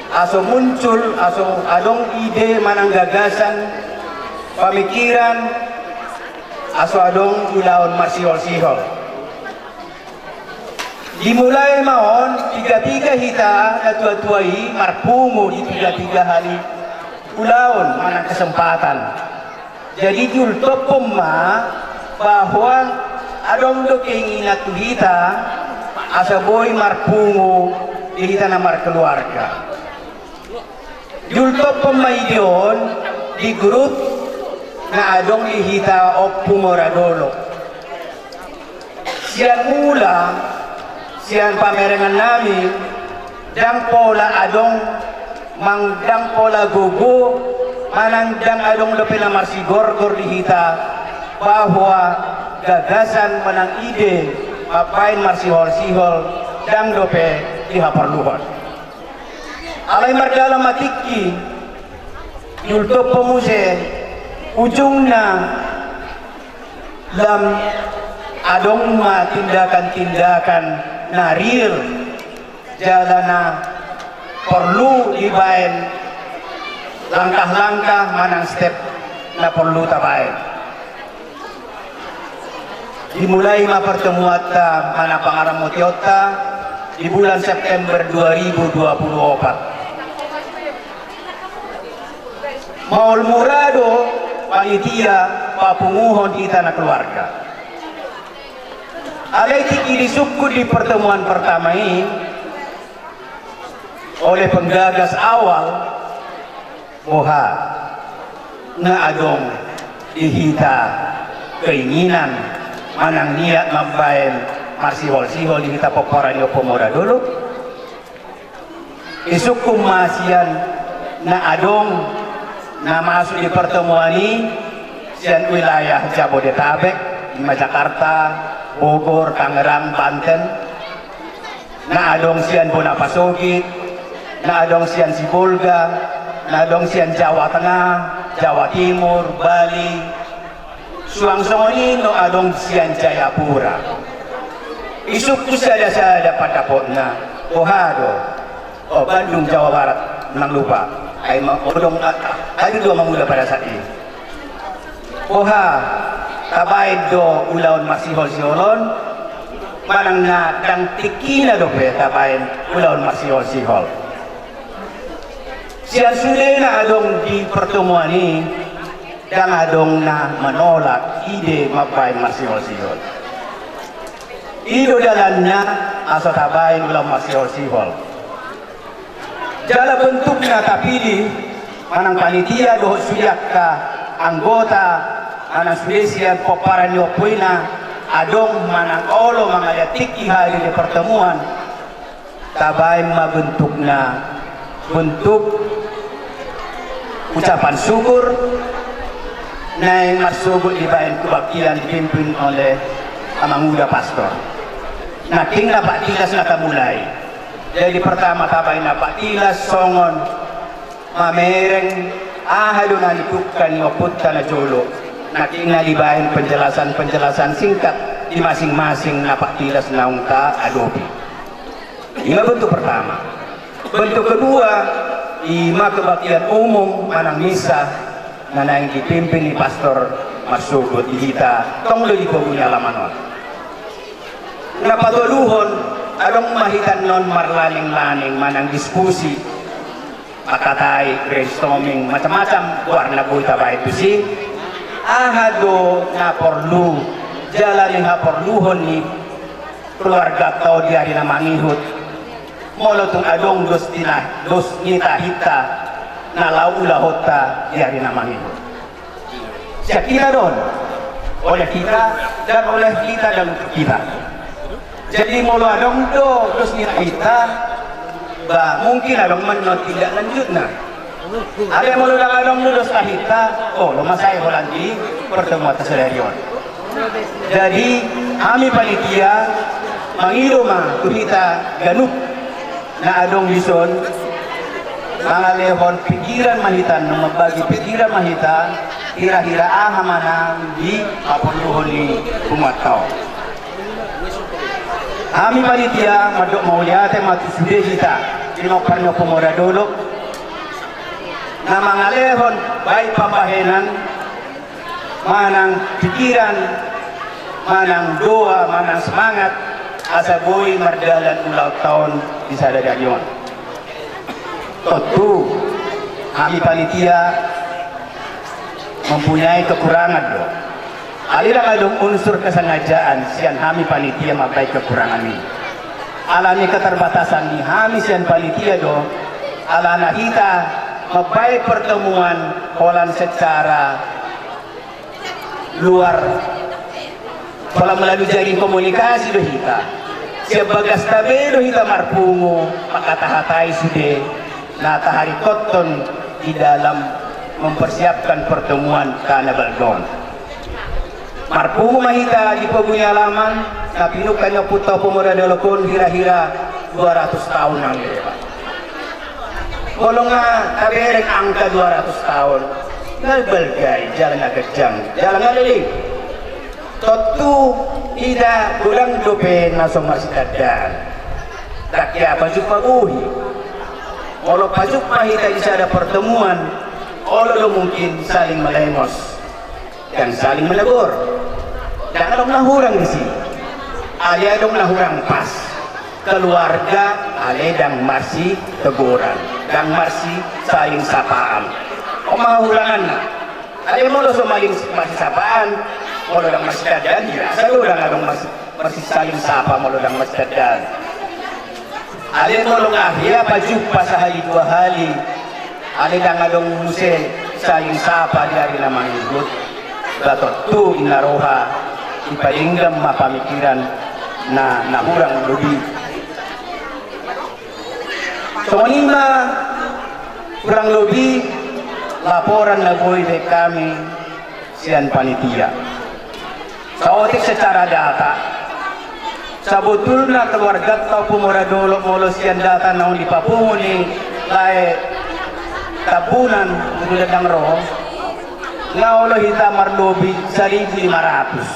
aso muncul, aso adong ide manang gagasan, pamikiran, aso adong ulaon marsiholsihol. Dimulai ma on, piga-piga hita natuatua i marpungu di piga-piga hali ulaon manang kesempatan. Jadi diultophon ma bahwa adong do keinginan tu hita asa boi marpungu di hita na markeluarga. Diultophon ma ide on di grup na adong di hita Ompu Moradolok. Sian mula, sian pamerengannami, ndang pola adong, mang ndang pola gogo, manang ndang adong dope na marsigorgor di hita, bahwa gagasan manang ide mambaen marsiholsihol ndang dope dihaporluhon. Alai mardalan ma tingki, diultophon muse, ujungna lam adong ma tindakan-tindakan na real, jala na porlu dibaen langkah-langkah manang step na porlu tabaen. Dimulai ma pertemuanta manang pangaramotionta di bulan September dua ribu dua puluh opat. Maol mura do panitia papunguhon hita na keluarga. Alai tingki disungkun di pertemuan pertama i oleh penggagas awal, boha na adong di hita keinginan manang niat mambaen marsiholsihol di hita pomparan ni Ompu Moradolok. Disungkun ma sian na adong na masuk di pertemuan i sian wilayah Jabodetabek, ima Jakarta, Bogor, Tangerang, Banten, na adong sian bona pasogit, na adong sian Sibolga, na adong sian Jawa Tengah, Jawa Timur, Bali, suang songon i na adong sian Jayapura. Disungkun sada-sada pandapotna, boha do. Oh, Bandung, Jawa Barat, unang lupa. Ai ma-, adong, a-, a-, hadir do Amang Uda pada saat i. Boha, tabaen do ulaon marsiholsihol on, manang na ndang tingkina dope tabaen ulaon marsiholsihol. Sian sude na adong di pertemuan i, ndang adong na menolak ide mambaen marsiholsihol. I do dalanna asa tabaen ulaon marsiholsihol. Jala bentuk na tapilih manang panitia dohot sude angka anggota manang sude sian pomparan ni ompu i na adong manang olo mangaliat tingki hadir di pertemuan, tabaen ma bentukna bentuk ucapan syukur naeng marsogot dibaen kebaktian dipimpin oleh Amang Uda Pastor. Nangkin napak tilas na tamulai. Jadi pertama tabaen napak tilas songon mamereng aha do na nitungka ni ompunta na jolo. Nangkin na dibaen penjelasan-penjelasan singkat di masing-masing napak tilas naung taadopi. Ima bentuk pertama. Bentuk kedua, ima kebaktian umum manang misa na naeng dipimpin ni pastor marsogot di hita tong do di pogu ni alaman on. Na patoluhon, adong ma hita annon marlaning-laning manang diskusi, mangkatai, brainstorming, macam-macam goarna boi tabaen tusi. Aha do na porlu jala ni haporluhon ni keluarganta on di ari na mangihut? Molo tung adong dos ni ta-, dos ni tahinta na laho ulahonta di ari na mangihut. Sian hita do on, oleh hita dan oleh hita dan untuk hita. Jadi molo adong do dos ni tahinta, ba mungkin adong ma annon tindak lanjutna. Alai molo ndang adong do dos tahinta, olo ma sai holan di pertemuanta sadari on. Jadi hami panitia mangido ma tu hita ganup na adong dison, mangalehon pikiran ma hita, mambagi pikiran ma hita, hira-hira aha ma na dihaporluhon ni punguanta on. Hami panitia mandok mauliate ma tu sude hita pinompar ni Ompu Mora Dolok na mangalehon baik pambahenan, manang pikiran, manang doa, manang semangat, asa boi mardalan ulaonta on di sadari on. Tontu hami panitia mempunyai kekurangan do. Alai ndang adong unsur kesengajaan sian hami panitia mambaen kekurangan i. Alani keterbatasan ni hami sian panitia do, alana hita mambaen pertemuan holan secara luar, pola melalui jaring komunikasi do hita. Sian bagasta be do hita marpungu, mangkatahatai sude na taharikothon di dalam mempersiapkan pertemuan Karnaval on. Marpungu ma hita di pogu ni alaman, na pinungka ni Ompunta Ompu Mora Dolok on hira-hira dua ratus taon na lewat. Molo nga tabereng angka dua ratus taon, na balga i jala na ganjang, jala na leleng. Tontu hita godang dope na so marsitandaan. Ndang hea pajumpa bohi. Molo pajumpa hita di sada pertemuan, olo do mungkin saling melengos dan saling menegur. Ndang adong na hurang disi. Alai adong na hurang pas. Keluarga alai ndang marsiteguran, ndang marsi saling sapaan. On ma hahuranganna. Alai molo so maling marsisapaan, molo ndang marsitandaan, dirasa do ndang adong marsi, marsi saling sapa molo ndang marsitandaan. Alai molo nga hea pajumpa sahali dua hali, alai ndang adong muse saling sapa di ari na mangihut, ba tontu inna roha, dipadenggan ma pamikiran na, na hurang lobi. Songon i ma hurang lobi laporan na boi dibaen hami sian panitia. Saotik secara data, sabotulna keluarganta Ompu Mora Dolok molo sian data naung dipapungu ni lae Tambunan, Bulu Dandang ro, nga olo hita marlobi saribu lima ratus.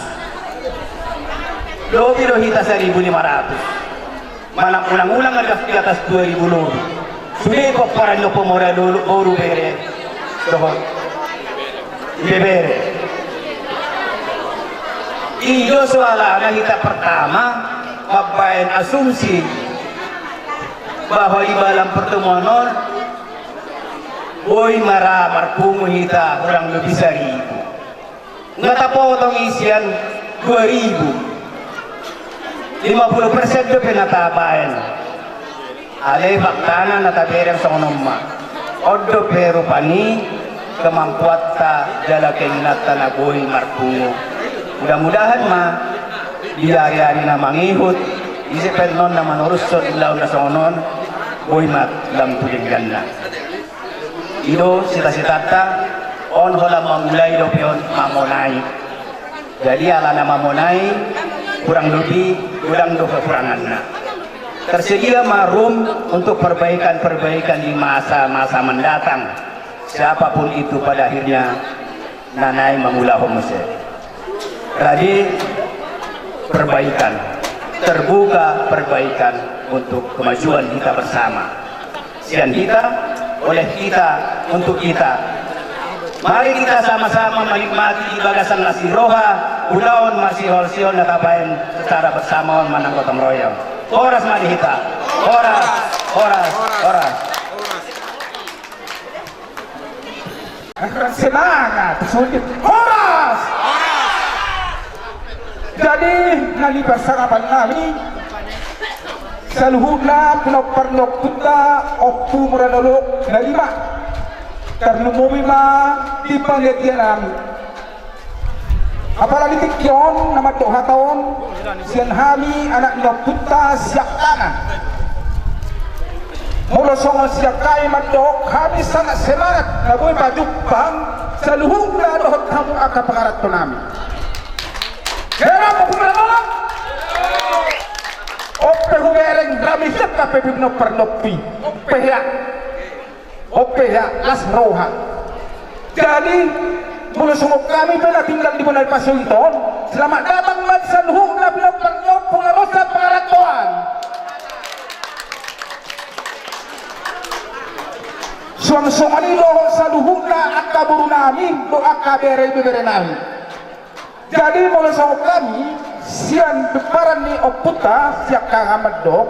Lobi do hita saribu lima ratus. Manang ulang-ulang na di atas dua ribu lobi. Sude pomparan ni Ompu Mora Dolok, boru, bere dohot ibebere. I do soalna hita pertama mambaen asumsi bahwa di dalam pertemuan on boi ma ra marpungu hita hurang lobi saribu. Nga tapotong i sian dua ribu. Lima puluh persen dope na tabaen. Alai faktana na tabereng songon on ma. On dope rupani kemampuanta jala keinginanta na boi marpungu. Mudah-mudahan ma di ari-ari na mangihut, ise pe annon na manorushon ulaon na songon on, boi ma lam tu dengganna. I do sita-sitanta, on holan mamulai dope on mamonai. Jadi alana mamonai, hurang lobi godang do kekuranganna. Tersedia ma room untuk perbaikan-perbaikan di masa-masa mendatang. Siapapun itu pada akhirnya na naeng mangulahon muse. Rade perbaikan, terbuka perbaikan untuk kemajuan kita bersama. Sian hita, oleh kita, untuk kita. Mari kita sama-sama menikmati di bagasan las ni roha ulaon marsiholsihol na tabaen secara bersama on manang gotong royong. Horas ma di hita. Horas, horas, horas. Semangat, sulit. Horas! Jadi, na di parsangapannami, saluhutna pinompar ni ompunta Ompu Muradolok na lima. Tarlumobi ma di panitia nami. Apala di tingki on, na mandok hata on, sian hami anak ni ompunta Siangkangan. Molo songon sian hami mandok, hami sangat semangat na boi pajumpang saluhutna dohot hamu angka pangaranto nami. Hera, Ompu Muradolok. On pe hubereng rame sian hami pinompar ni ompu i. On pe hea. On pe hea, las roha. Jadi, molo songon hami pe na tinggal di bona ni pasogit on, selamat datang ma saluhutna pinompar ni ompu na ro sian pangarantoan. Suang songon i dohot saluhutna angka boru nami dohot angka bere ibebere nami. Jadi molo songon hami sian pomparan ni ompunta Siangkangan mandok,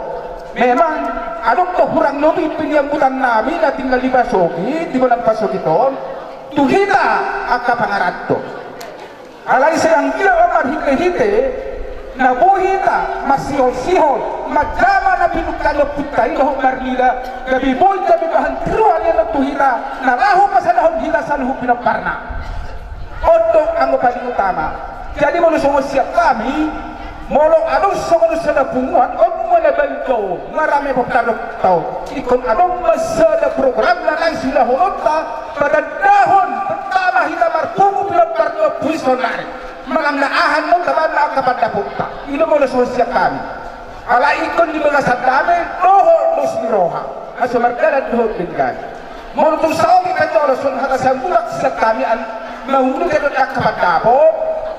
memang adong do hurang lobi panyambutan nami na tinggal di pasogit, di bona ni pasogit on, tu hita angka pangaranto. Alai sai anggiat marhitehite na boi hita marsihol-sihol manjama na pinungka ni ompunta i dohot marlila, gabe boi gabe bahan tiruan i tu hita na laho pasadahon hita saluhut pinomparna. On do anggo paling utama. Jadi molo songon sian hami, molo adong songon sada punguan, on ma na balga on, marame pomparan ni ompunta on. Ingkon adong ma sada program na naeng siulahononta, patandahon pertama hita marpungu pinompar ni ompu i saonari. Manang na aha annon tabanna angka pandapotta. I do molo songon sian hami. Alai ingkon di bagasan dame dohot dos ni roha, asa mardalan dohot denggan. Molo tung saotik pe jolo songon hata sian mulak sian hami an, mangulu pe dohot angka pandapot,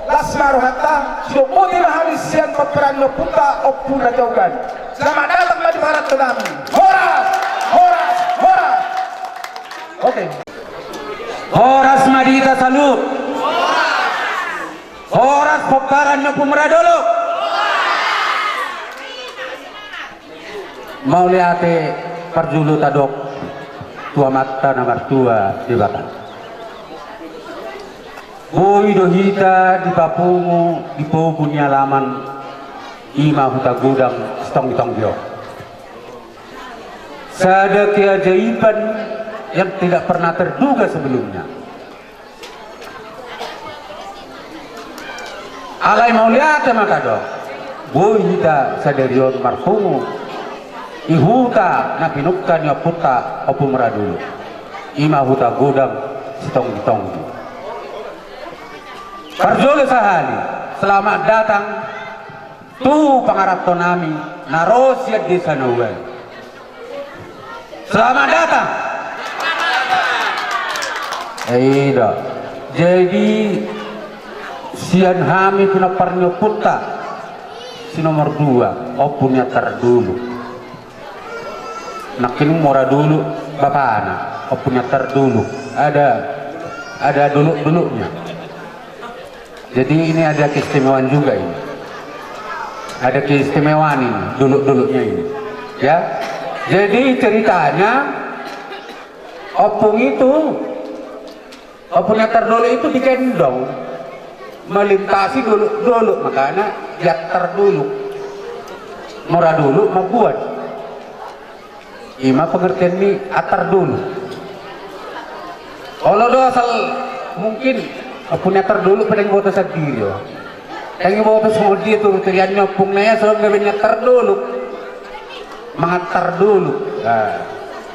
las ma rohanta, sidok boti ma hami sian pomparan ni ompunta Ompu Raja Udan. Selamat datang ma di pangaranto nami. Horas, horas, horas. Oke. Horas ma di hita saluhut. Horas pomparan ni Ompu Muradolok. Mauliate parjolo tadok tu Amanta na martua Debata. Boi do hita dipapungu di pogu ni alaman, i ma Huta Godang Sitonggi-tonggi on. Sada keajaiban yang tidak pernah terduga sebelumnya. Alai mauliate ma tadok, boi hita sadari on marpungu di huta na pinungka ni ompunta Ompu Muradolok, i ma Huta Godang Sitonggi-tonggi. Parjolo sahali, selamat datang tu pangaranto nami na ro sian desa na ua i. Selamat datang. Eh, ida. Jadi sian hami pinompar ni ompunta, si nomor dua, Ompu Niantar Dolok. Nangkining Mora Dolok bapana, Ompu Niantar Dolok. Ada, ada dolok-doloknya. Jadi ini ada keistimewaan juga ini. Ada keistimewaan ini, dolok-doloknya ini. Ya. Jadi ceritanya, ompung itu, Ompu Niantar Dolok itu digendong melintasi dolok-dolok, makanya Niantar Dolok. Mora Dolok mambuat. I ma pengertian ni Antar Dolok. Olo do asal mungkin Ompu Niantar Dolok pe ndang diboto sandiri, o. Ndang diboto songon dia tu teriannya ompungna i, songon gabe Niantar Dolok. Mangantar dolok. Nah.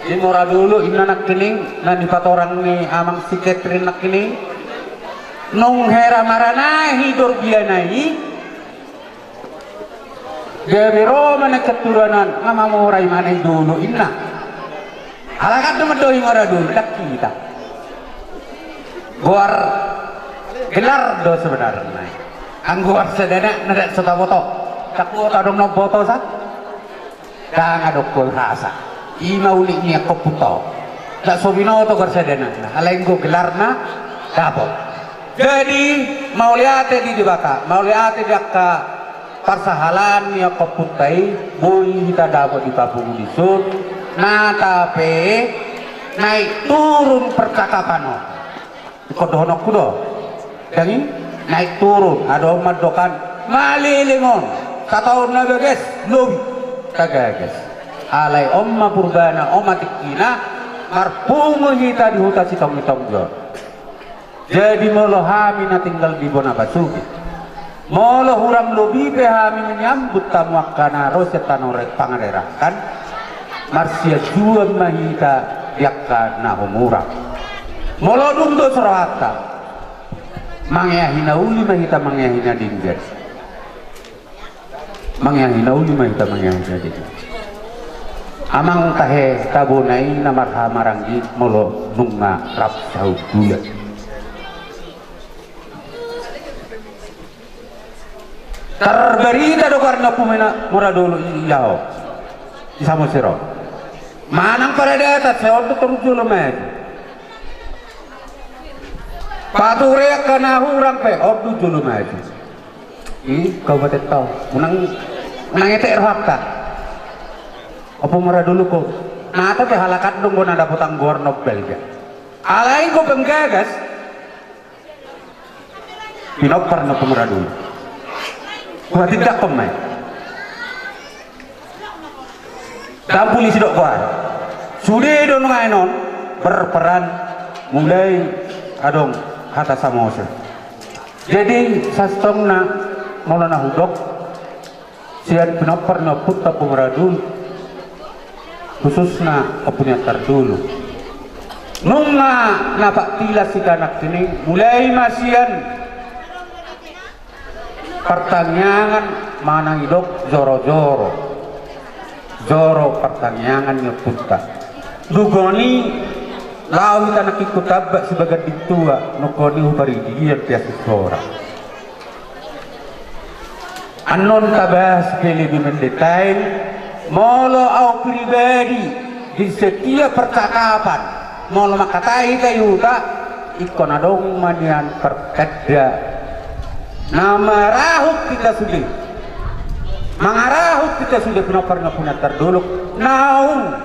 Di Mora Dolok, inna nangkining, na nipatorang ni amang si Catherine nangkining. Nung hera maranahi dorbiana i, gabe ro ma na keturunan, nga mamora i ma na i dolok inna. Alai kan do mandok i Mora Dolok, ndang hita. Goar gelar do sebenarna. Anggo goar sada anak na ndang so taboto. Ndang huboto adong na umboto sa. Ndang adong goar hasa. I ma unik ni angka ompunta on. Ndang so binoto goar sada anakna. Alai anggo gelarna dapot. Jadi, mauliate di Debata, mauliate di angka parsahalaan ni angka ompunta i, boi hita dapot dipapungu dison, nata pe naik turun percakapan on. Ingkon dohononku do. Dang i naik turun, adong mandokan, maleleng on, sataon na bagas lobi tagagas. Alai on ma purbana, on ma tingkina, marpungu hita di huta Sitongitonggi on. Jadi molo hami na tinggal di bona pasogit, molo hurang lobi pe hami manyambut tamu angka na ro sian tano re-, pangarerakan, marsianjuan ma hita di angka na humurang. Molo dung dos rohanta, mangeahi na uli ma hita mangeahi na denggan. Mangeahi na uli ma hita mangeahi na denggan. Amang tahe tabona i na marhahamaranggi molo nunga rap saut bulan. Tarbarita do goarna Ompu Mora Dolok i, i Samosir on. Manang paradatan, sai on do toru jolo maju. Pature angka na hurang pe on do jolo maju. I kabupaten tau. Unang, unang etek rohanta. Ompu Mora Dolok on. Nata pe halak an do anggo na dapotan goar na umbalga. Alai anggo panggagas, pinompar ni Ompu Mora Dolok. Huhatindangkon ma i. Tampuli sidok goar. Sude do nuaeng on berperan mulai adong hata Samosir. Jadi sasintongna molo na hudok, sian pinompar ni ompunta Ompu Mora Dolok, khususna Ompu Nian Tardolok. Nunga na pattilas hita nangkin i, mulai ma sian partangiangan manang didok joro-joro. Joro partangiangan ni ompunta. Dung on i laho hita nangkin tu Tambak Sibagan Dintua, nunga on i huparidian piasun sora. Annon tabahas pe lebih mendetail, molo au pribadi di setiap percakapan, molo mangkatai hita i huta, ingkon adong ma nian pertanda na marahut hita sude. Mangarahut hita sude pinompar ni Ompu Nian Tardolok, naung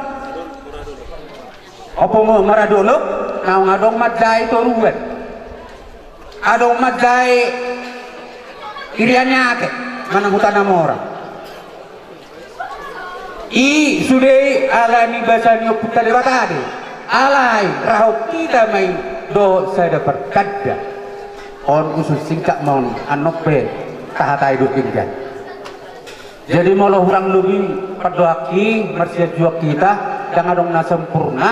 Ompu Mora Dolok, naung adong manjae toruan. Adong manjae Irian ni Ate, manang Huta na Mora. I sude i alani basa ni ompunta Debata do i. Alai rahut hita ma i dohot sada pertanda. On usul singkat ma on, annon pe tahatai dohot denggan. Jadi molo hurang lobi pandohanki, marsianjuan hita, ndang adong na sempurna.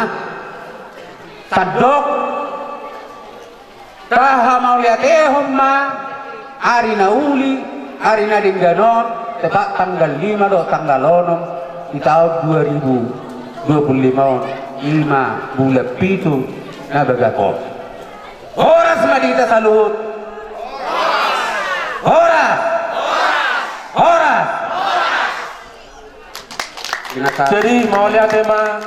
Tandok tahamauliatehon ma ari na uli, ari na denggan on, tepat tanggal lima dohot tanggal onom di taon dua ribu dua puluh lima on, i ma bulan pitu na bagak on. Horas ma di hita saluhut. Horas. Horas. Jadi mauliate ma.